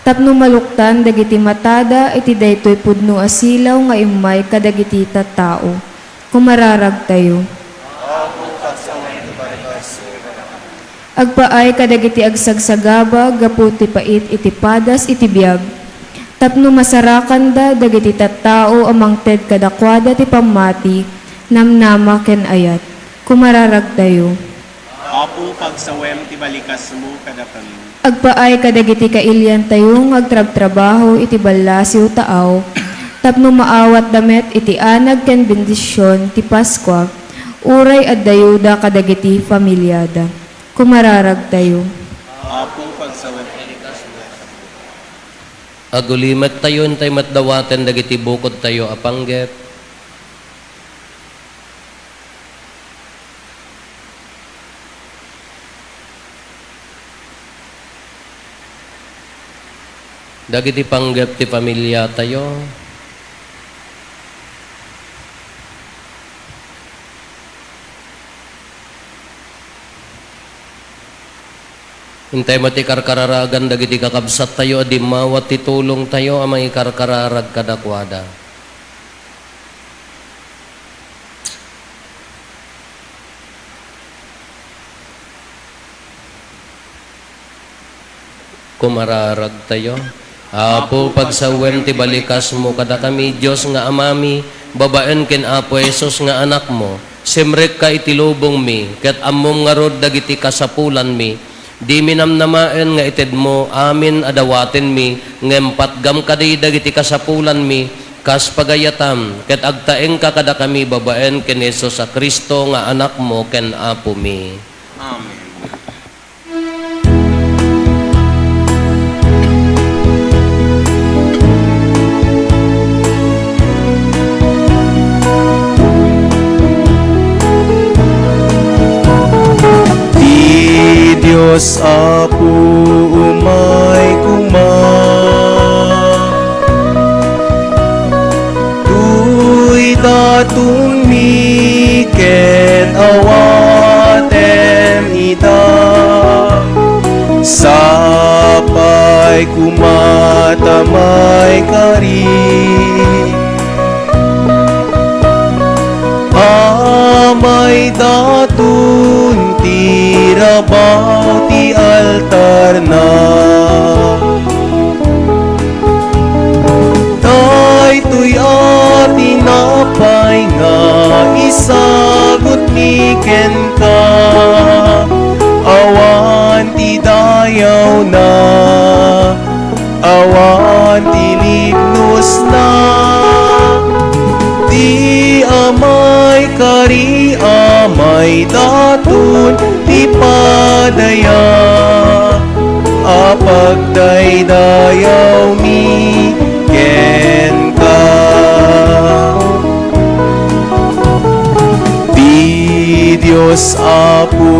tapno maluktan dagiti matada iti daytoy pudno a silaw nga immay kadagiti tattao. Kumararagtayo. Agpaay kadagiti agsagsagaba gapu ti pait iti padas iti biag, tapno masarakanda dagiti tattao a mangted kadakuada ti pammati, namnama ken ayat. Kumararagtayo. Apo, pagsawem ti balikasmo kadakami. Agpaay kadagiti kailiantayo nga agtrabtrabaho iti ballasiw taaw, tapno maawatda met iti anag ken bendision ti Paskua, uray addayuda kadagiti familiada. Kumararagtayo. Apo, pagsawem ti balikasmo. Agulimettayo, intay met dawaten dagiti bukodtayo a panggep. Dagiti panggep ti familiatayo. Intay met ti karkararagan dagiti kakabsattayo a dimmawat ti tulongtayo a mangikarkararag kadakuada. Kumararagtayo. Apo, pagsawem ti balikasmo kadakami, Dios nga Amami, babaen ken Apo Jesus nga Anakmo. Simrekka iti lubongmi, ket ammom ngarud dagiti kasapulanmi. Dimi namnamaen nga itedmo amin a dawatenmi, ngem patgam kadi dagiti kasapulanmi, kas pagayatam, ket agtaengka kadakami babaen ken Jesus a Cristo nga Anakmo ken Apomi. Amen. Ti Dios Apo umay koma. Toy datonmi ket awatem ida. Sapay koma ta maikari. Amay daton ti rabaw ti altarna. Daytoy a tinapay nga isagutmi kenka, awan ti dayawna, awan ti libnosna. Ti amay kari, amay daton ti padaya a pagdaydayawmi kenka. Ti Dios Apo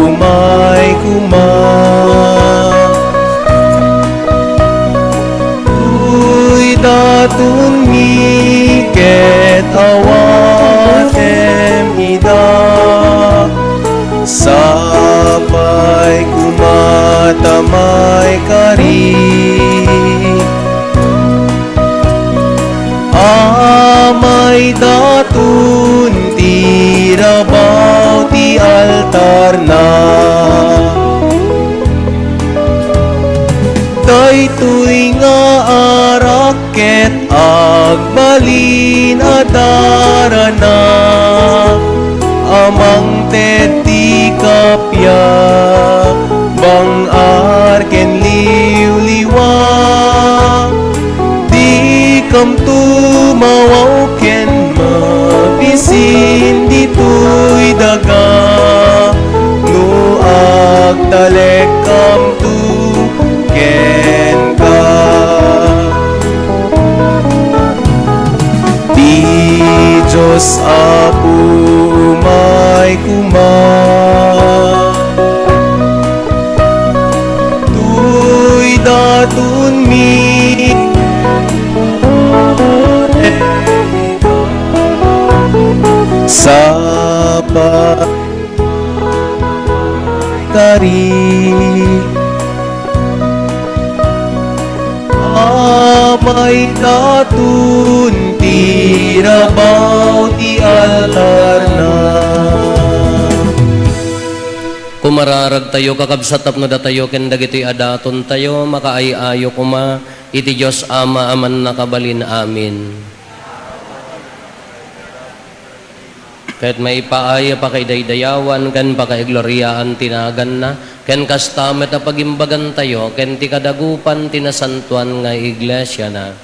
umay koma. Toy datonmi ket awatem ida. Sapay koma ta maikari. Amay daton ti rabaw ti altarna. Daytoy nga arak ket agbalin a darana a mangted ti kappia, bang-ar ken Tumawaw ken mabisin ditoy daga, no agtalekkamto kenka. Ti Dios Apo umay koma. Toy datonmi sa pagkari. Amay daton ti rabaw ti altarna. Kumararagtayo, kakabsat, tapno datayo ken dagitoy a datontayo makaay-ayo koma iti Dios Ama a Mannakabalin. Amen. Ket maipaay a pakaidaydayawan ken pakaigloriaan ti naganna, ken kasta met a pagimbagantayo ken ti kadagupan ti nasantoan nga iglesiana.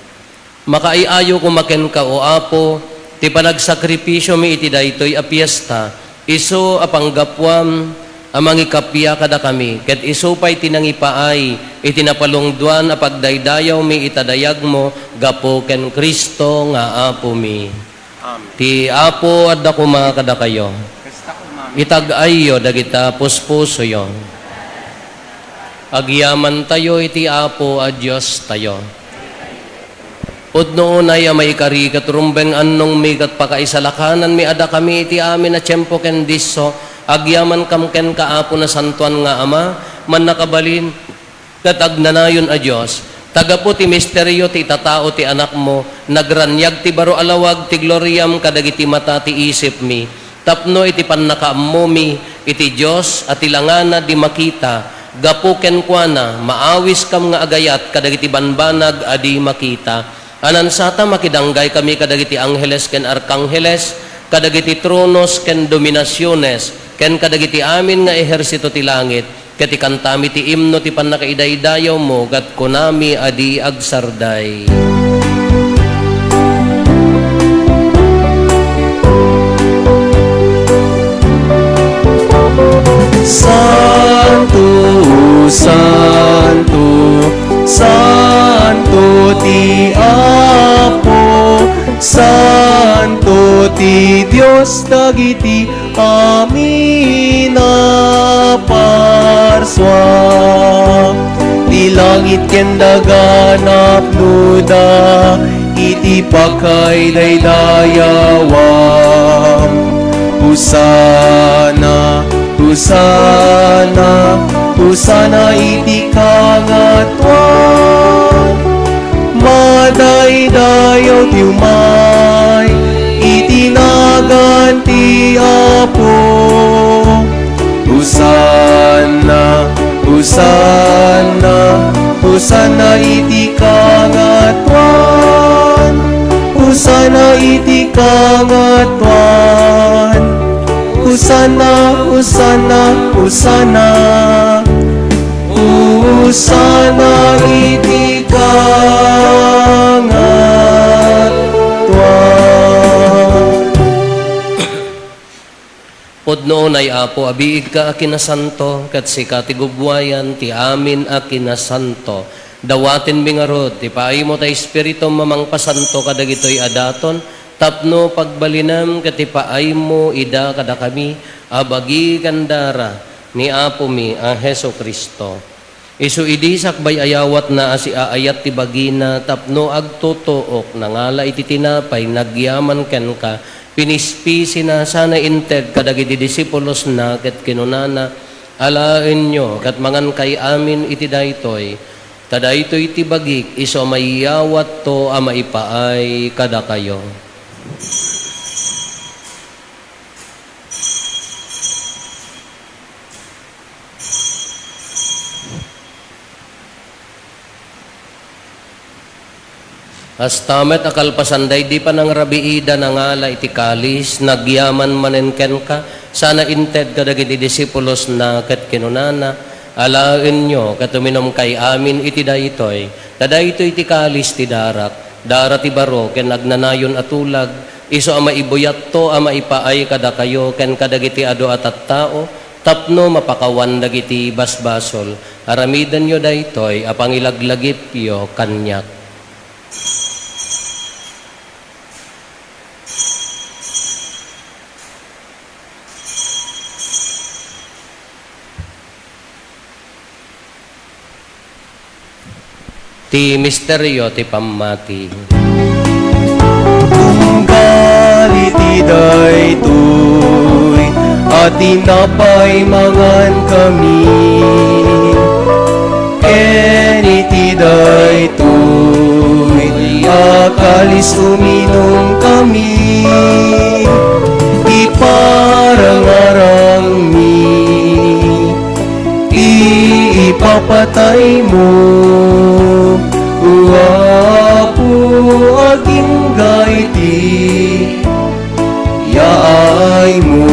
Makaay-ayo koma kenka, O Apo, ti panagsakripisiomi iti daytoy a fiesta, isu a panggapuam a mangikappia kadakami, ket isu pay ti nangipaay iti napalungdoan a pagdaydayawmi ita dayagmo gapu ken Cristo nga Apomi. Amen. Ti Apo adda koma kadakayo. Kasta koma. Itag-ayyo dagita puspusoyo. Agyamantayo iti Apo a Diostayo. Pudno unay a maikari ket rumbeng annongmi ket pakaisalakananmi a dakami iti amin a tiempo ken disso, agyamankam kenka, Apo, nasantoan nga Ama, mannakabalin, ket agnanayon a Dios, ta gapu ti misterio ti itatao ti Anakmo, nagraniag ti baro a lawag ti gloriam kadagiti mata ti isipmi, tapno iti pannakaammomi iti Dios a ti langana di makita, gapu kenkuana, maawiskam nga agayat kadagiti banbanag a di makita. Anansata, makidanggay kami kadagiti angheles ken arkangheles, kadagiti tronos ken dominasiones, ken kadagiti amin nga ehersito ti langit, ket ikantami ti imno ti pannakaidaydayawmo, ket kunami a di agsarday. Santo, santo, santo ti Apo, santo ti Dios dagiti amin a parsua. Ti langit ken daga napnoda iti pakaidaydayawan. Hosanna, Hosanna, Hosanna iti kangatoan. Madaydayaw ti umay iti nagan ti Apo. Hosanna, Hosanna, Hosanna iti kangatoan. Hosanna iti kangatoan. Hosanna, Hosanna, Hosanna. Hosanna iti kangatoan. Pudno unay, Apo, a biigka a kinasanto, ket sika ti gubbuayan ti amin a kinasanto. Dawatenmi ngarud ti paaymo ta Espiritum a mangpasanto kadagitoy a daton, tapno pagbalinem ket ipaaymo ida kadakami a bagi ken dara ni Apomi a Jesu-Cristo. Isu idi sakbay a yawatna a siaayat ti bagina tapno agtutuok, nangala iti tinapay, nagyaman kenka, pinispisina, sana inted kadagiti disipulosna, ket kinunana, "Alaenyo ket mangankay amin iti daytoy, ta daytoy ti bagik, isu a maiyawatto a maipaay kadakayo." Kasta met a kalpasan daydi panangrabiida, nangala iti kalis, nagyaman manen kenka, sana inted kadagiti disipulosna, ket kinunana, "Alaenyo ket uminumkay amin iti daytoy, ta daytoy ti kalis ti darak, Dara ti baro ken agnanayon a tulag, isu a maibuyatto a maipaay kadakayo ken kadagiti adu a tattao tapno mapakawan dagiti basbasol. Aramidenyo daytoy a pangilaglagipyo kaniak. Ti misterio ti pammati. Tunggal iti daytoy a tinapay mangankami, ken iti daytoy a kalis uminumkami, iparangarangmi ti ipapataymo, O Apo, agingga iti yaaymo.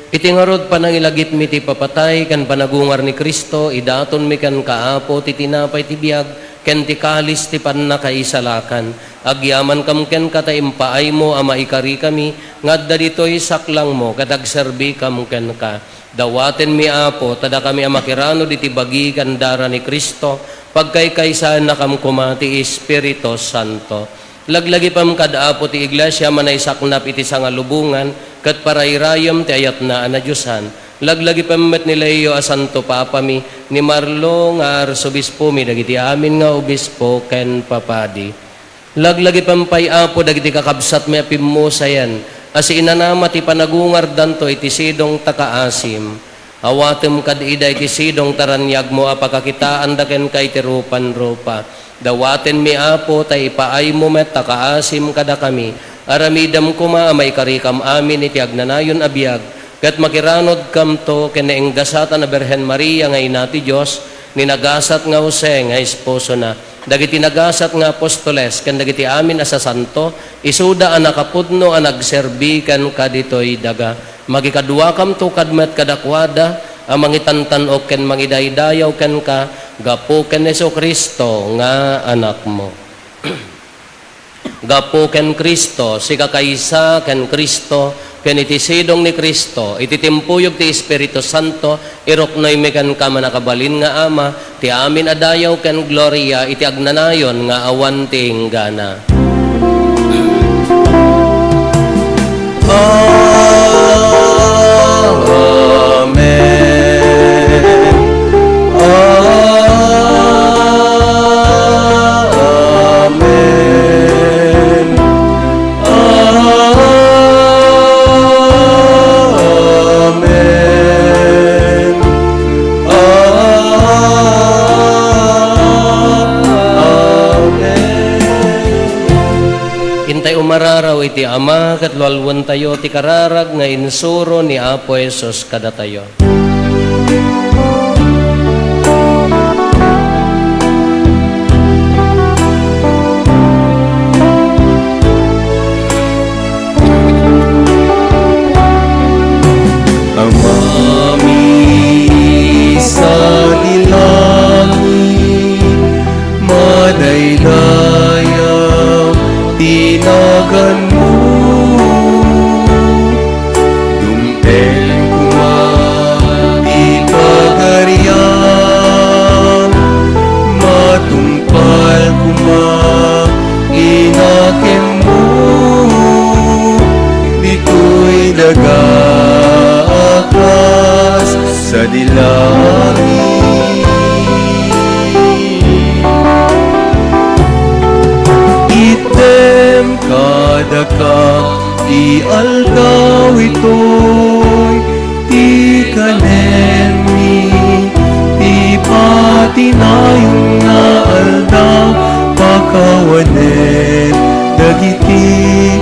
Iti ngarud, panangilagipmi ti ipapatay ken panagungar ni Cristo, idatonmi kenka, Apo, ti tinapay ti biag ken ti kalis ti pannakaisalakan. Agyamankam kenka ta impaaymo a maikarikami nga adda ditoy saklangmo ket agserbikam kenka. Dawatenmi, Apo, ta dakami a makiranod iti bagi ken dara ni Cristo, pagkaykaysaennakam koma ti Espiritu Santo. Laglagipem kad Apo ti Iglesia a manaysaknap iti sangalubongan ket parairayem ti ayatna a nadiosan. Laglagipem met ni Leo a Santo Papami, ni Marlo nga Arsobispomi, dagiti amin nga obispo ken papadi. Laglagipem pay, Apo, dagiti kakabsatmi a pimmusayen a siinanama ti panagungardanto iti sidong ta kaasim. Awatem kad ida iti sidong ta raniagmo a pakakitaanda kenka iti rupanrupa. Dawatenmi, Apo, ta ipaaymo met ta kaasim kadakami. Aramidem koma a maikarikam amin iti agnanayon a biag, ket makiranodkamto ken nainggasatan a Birhen Maria nga Ina ti Dios, ni nagasat nga Jose nga esposona, dagiti nagasat nga apostoles, ken dagiti amin a sasanto, isuda a nakapudno a nagserbi kenka ditoy daga. Makikaduakamto kad met kadakuada a mangitantan-ok ken mangidaydayaw kenka gapu ken Jesu-Cristo nga Anakmo. Gapu ken Cristo, sikakaysa ken Cristo, ken iti sidong ni Cristo, iti timpuyog ti Espiritu Santo, iruknoymi kenka, mannakabalin nga Ama, ti amin a dayaw ken gloria iti agnanayon nga awan ti inggana. Amen. Amen. Amen. Amen. Intay umararaw iti Ama ket lualwentayo ti kararag nga insuro ni Apo Jesus kadatayo. Amami, sadi langit, madaydayaw ti naganmo. Dumteng koma ti pagarian, matungpal koma ti nakemmo. Ditoy daga a kas sadi langit. Itdem kadakam ti aldaw itoy, ti kanenmi, ti patinayon nga aldaw, pakawanen dagiti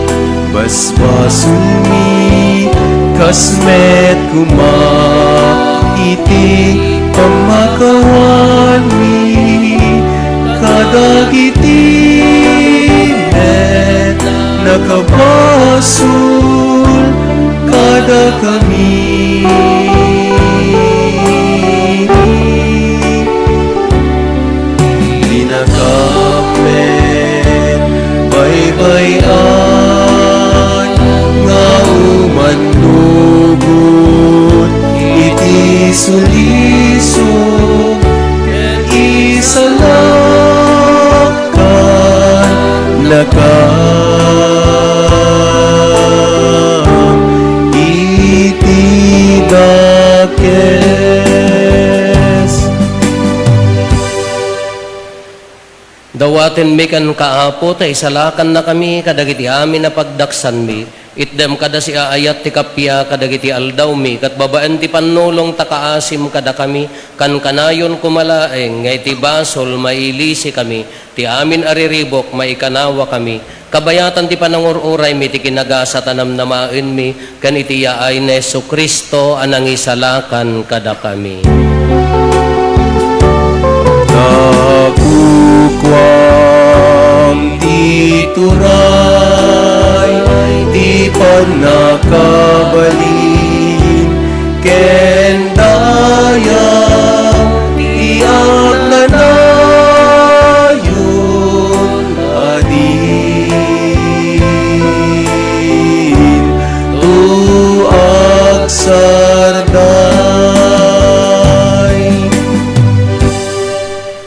basbasolmi, kas met koma iti pammakawanmi kadagiti met nakabasol kadakami. Dinaka Sulisog ken isalakan naka iti dakes. Dawatenmi kenka, Apo, ta isalakannakami kadagiti amin a pagdaksanmi. Itdem kada siaayat ti kappia kadagiti aldawmi, ket babaen ti pannulong ta kaasim kadakami, kankanayon koma laeng nga iti basol mailisikami, ti amin a riribuk maikanawakami. Kabayatan ti panangur-uraymi ti kinagasat a namnamaenmi, ken iti yaay ni Jesu-Cristo a nangisalakan kadakami. Nakukuam ti turay ti pannakabalin ken dayag ti agnanayon a dinto agsarday.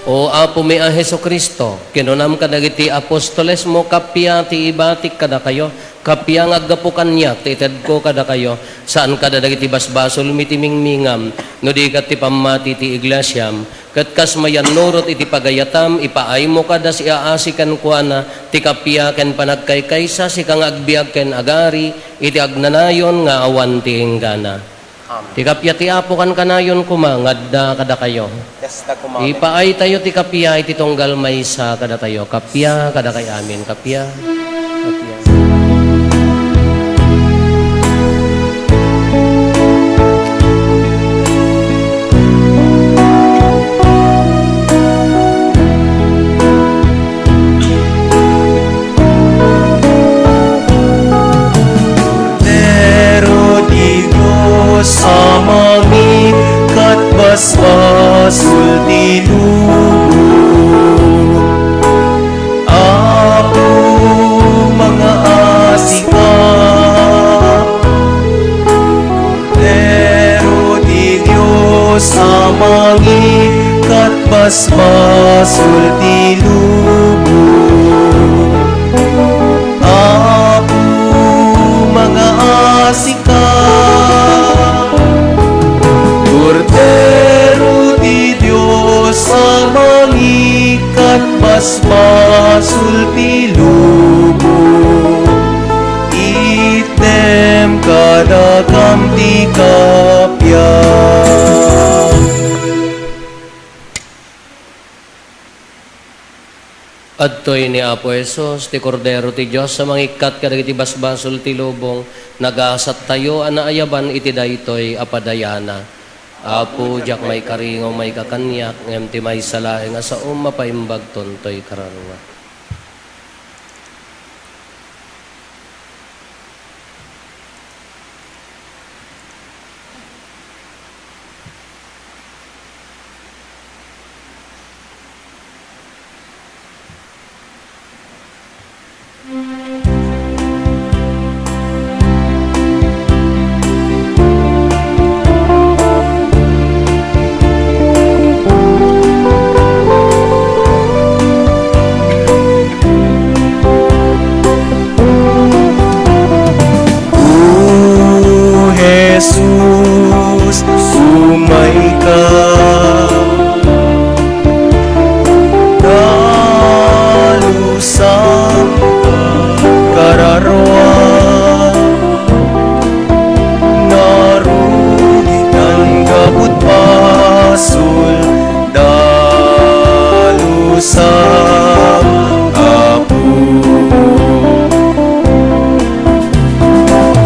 O Apomi a Jesu-Cristo, kinunam kadagiti apostolesmo, kappia ti ibatik kadakayo, kappia nga aggapu kaniak ti itedko kadakayo, saan kada dagiti basbasolmi ti mingmingam, no di ket ti pammati ti iglesiam. Ket kas mayannurot iti pagayatam, ipaaymo kada siaasi kenkuana ti kappia ken panagkaykaysa, sika nga agbiag ken agari iti agnanayon nga awan ti inggana. Amen. Ti kappia ti Apo kankanayon koma nga adda kadakayo. Kasta koma. Ipaaytayo ti kappia iti tunggal maysa kadatayo. Kappia kadakay amin. Kappia. Kappia. Kordero ti Dios a mangikkat basbasol ti lubong. Apo, mangaasika. Kordero ti Dios a mangikkat basbasol ti lubong. Apo, mangaasika. Kordero ti Dios a mangikkat basbasol ti lubong. Itdem kadakam ti kappia. Adtoy ni Apo Jesus, ti Kordero ti Dios a mangikkat kadagiti basbasol ti lubong. Nagasattayo a naayaban iti daytoy a padayana. Apo, diak maikari nga umayka kaniak, ngem ti maysa laeng a saom mapaimbagton toy kararuak. O Jesus, umayka. Dalusa, kararua, narugit nga gapu ti basol, dalusam, Apo.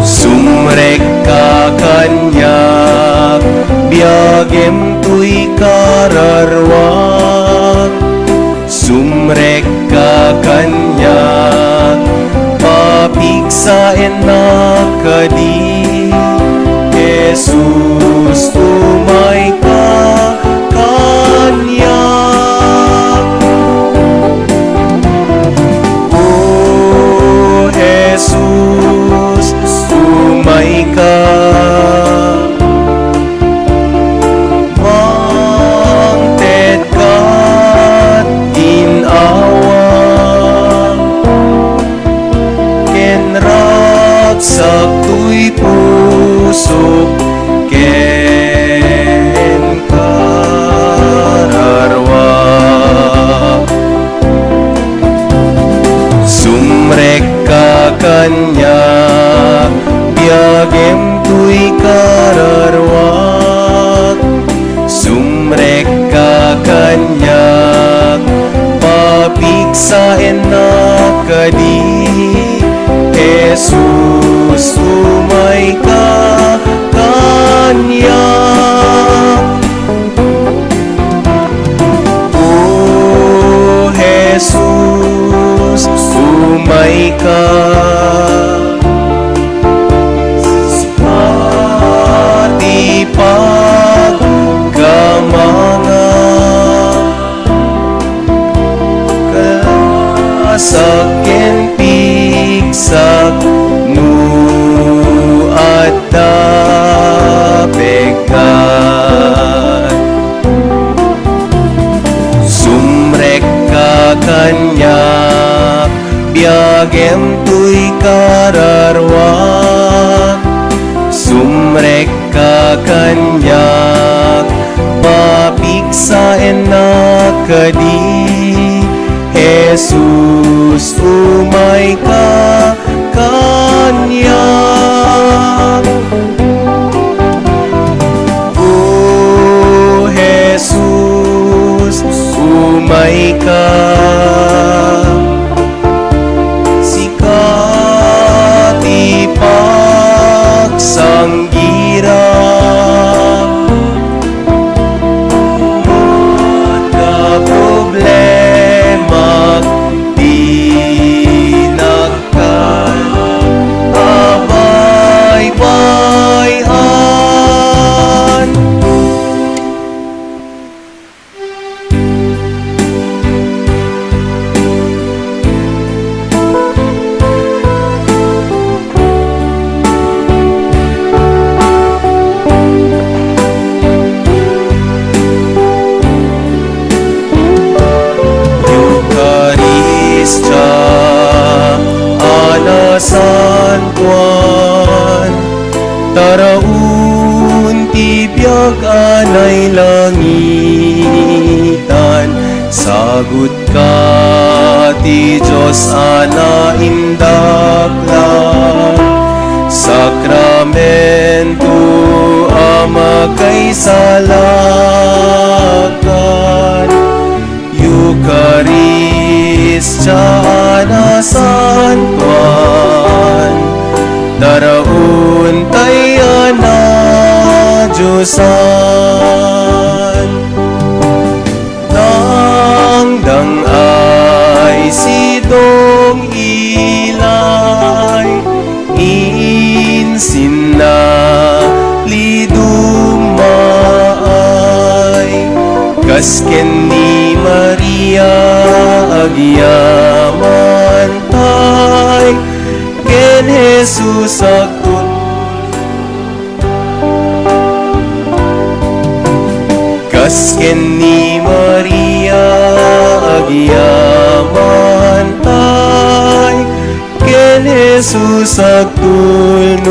Sumrekka kaniak, biagem Ennak kadi, Jesus, umayka kaniak. O Jesus, umayka. Sika ti pagkamanga. Kalasak ken pigsak no adda pekkat. Sumrekka kaniak, biagem toy kararua. Sumrek ka kaniak, mapigsaennak kadi. Jesus, umayka kaniak. O Jesus, umayka. Sika ti pagsanggirak. Adda problemak, dinak kabaybay-an. Eukaristia a nasantuan, taraon ti biag a nailangitan. Sagutka ti Dios a naindaklan. Sakramento a makaisalakan. Eukaristia a nasantuan, taraon tay a nadiosan. Dangdang-ay, sidong-ilay, insinna, lidumaay, kas ken ni Maria agyamantay, ken Jesus agtulnog. Kas ken ni Maria agyamantay, ken Jesus agtulnogtay.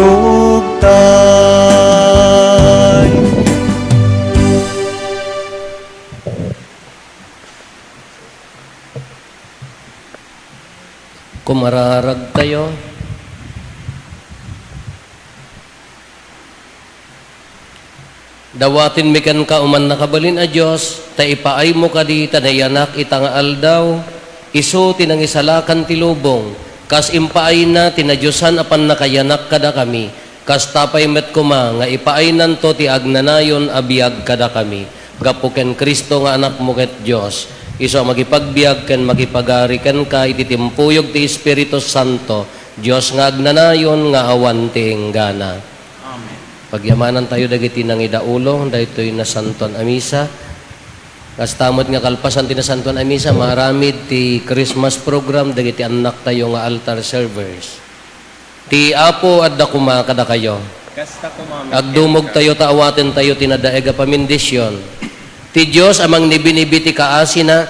Kumararagtayo. Dawatenmi kenka, O mannakabalin a Dios, ta ipaaymo kadi ta nayanak ita nga aldaw, isu ti nangisalakan ti lubong, kas impaayna ti nadiosan a pannakayanak kadakami, kasta pay met koma nga ipaaynanto ti agnanayon a biag kadakami. Gapu ken Cristo nga Anakmo ket Dios, isu a makipagbiag ken makipagari kenka iti timpuyog ti Espiritu Santo, Dios nga agnanayon nga awan ti inggana. Amen. Pagyamanantayo dagiti nangidaulo daytoy nasantoan a misa. Kasta met nga kalpasan ti nasantoan a misa, maaramid ti Christmas program dagiti annaktayo nga altar servers. Ti Apo adda koma kadakayo. Kasta koma met kenka. Agdumogtayo ta awatentayo ti nadaeg a pamendisyon. Ti Dios a mangnibinibi ti kaasina,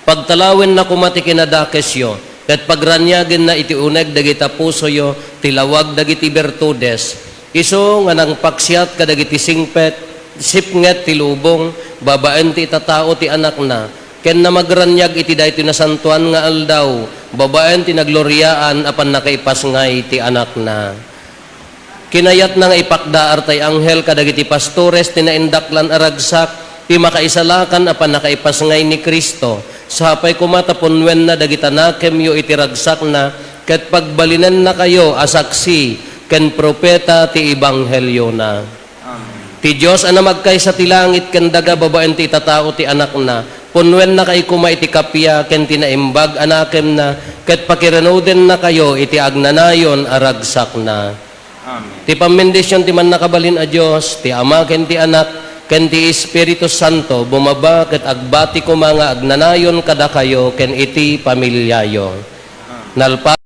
pagtalawenna koma ti kinadakesyo, ket pagraniagenna iti uneg dagita pusoyo ti lawag dagiti bertudes. Isu nga nangpaksiat kadagiti singpet, sipnget ti lubong, babaen ti itatao ti Anakna, ken namagraniag iti daytoy nasantoan nga aldaw, babaen ti nagloriaan a pannakaipasngay ti Anakna. Kinayatna nga ipakdaar tay anghel kadagiti pastores ti naindaklan a ragsak ti makaisalakan a pannakaipasngay ni Cristo. Sapay koma ta punnoenna dagita nakemyo iti ragsakna, ket pagbalinennakayo a saksi ken profeta ti ebangheliona. Amen. Ti Dios a namagkaysa ti langit ken daga babaen ti itatao ti Anakna, punnoennakay koma iti kappia ken ti naimbag a nakemna, ket pakirenodennakayo iti agnanayon a ragsakna. Amen. Ti pammendision ti Mannakabalin a Dios, ti Ama ken ti Anak, ken ti Espiritu Santo, bumaba ket agbati koma nga agnanayon kadakayo ken iti pamiliayo. Nalpa-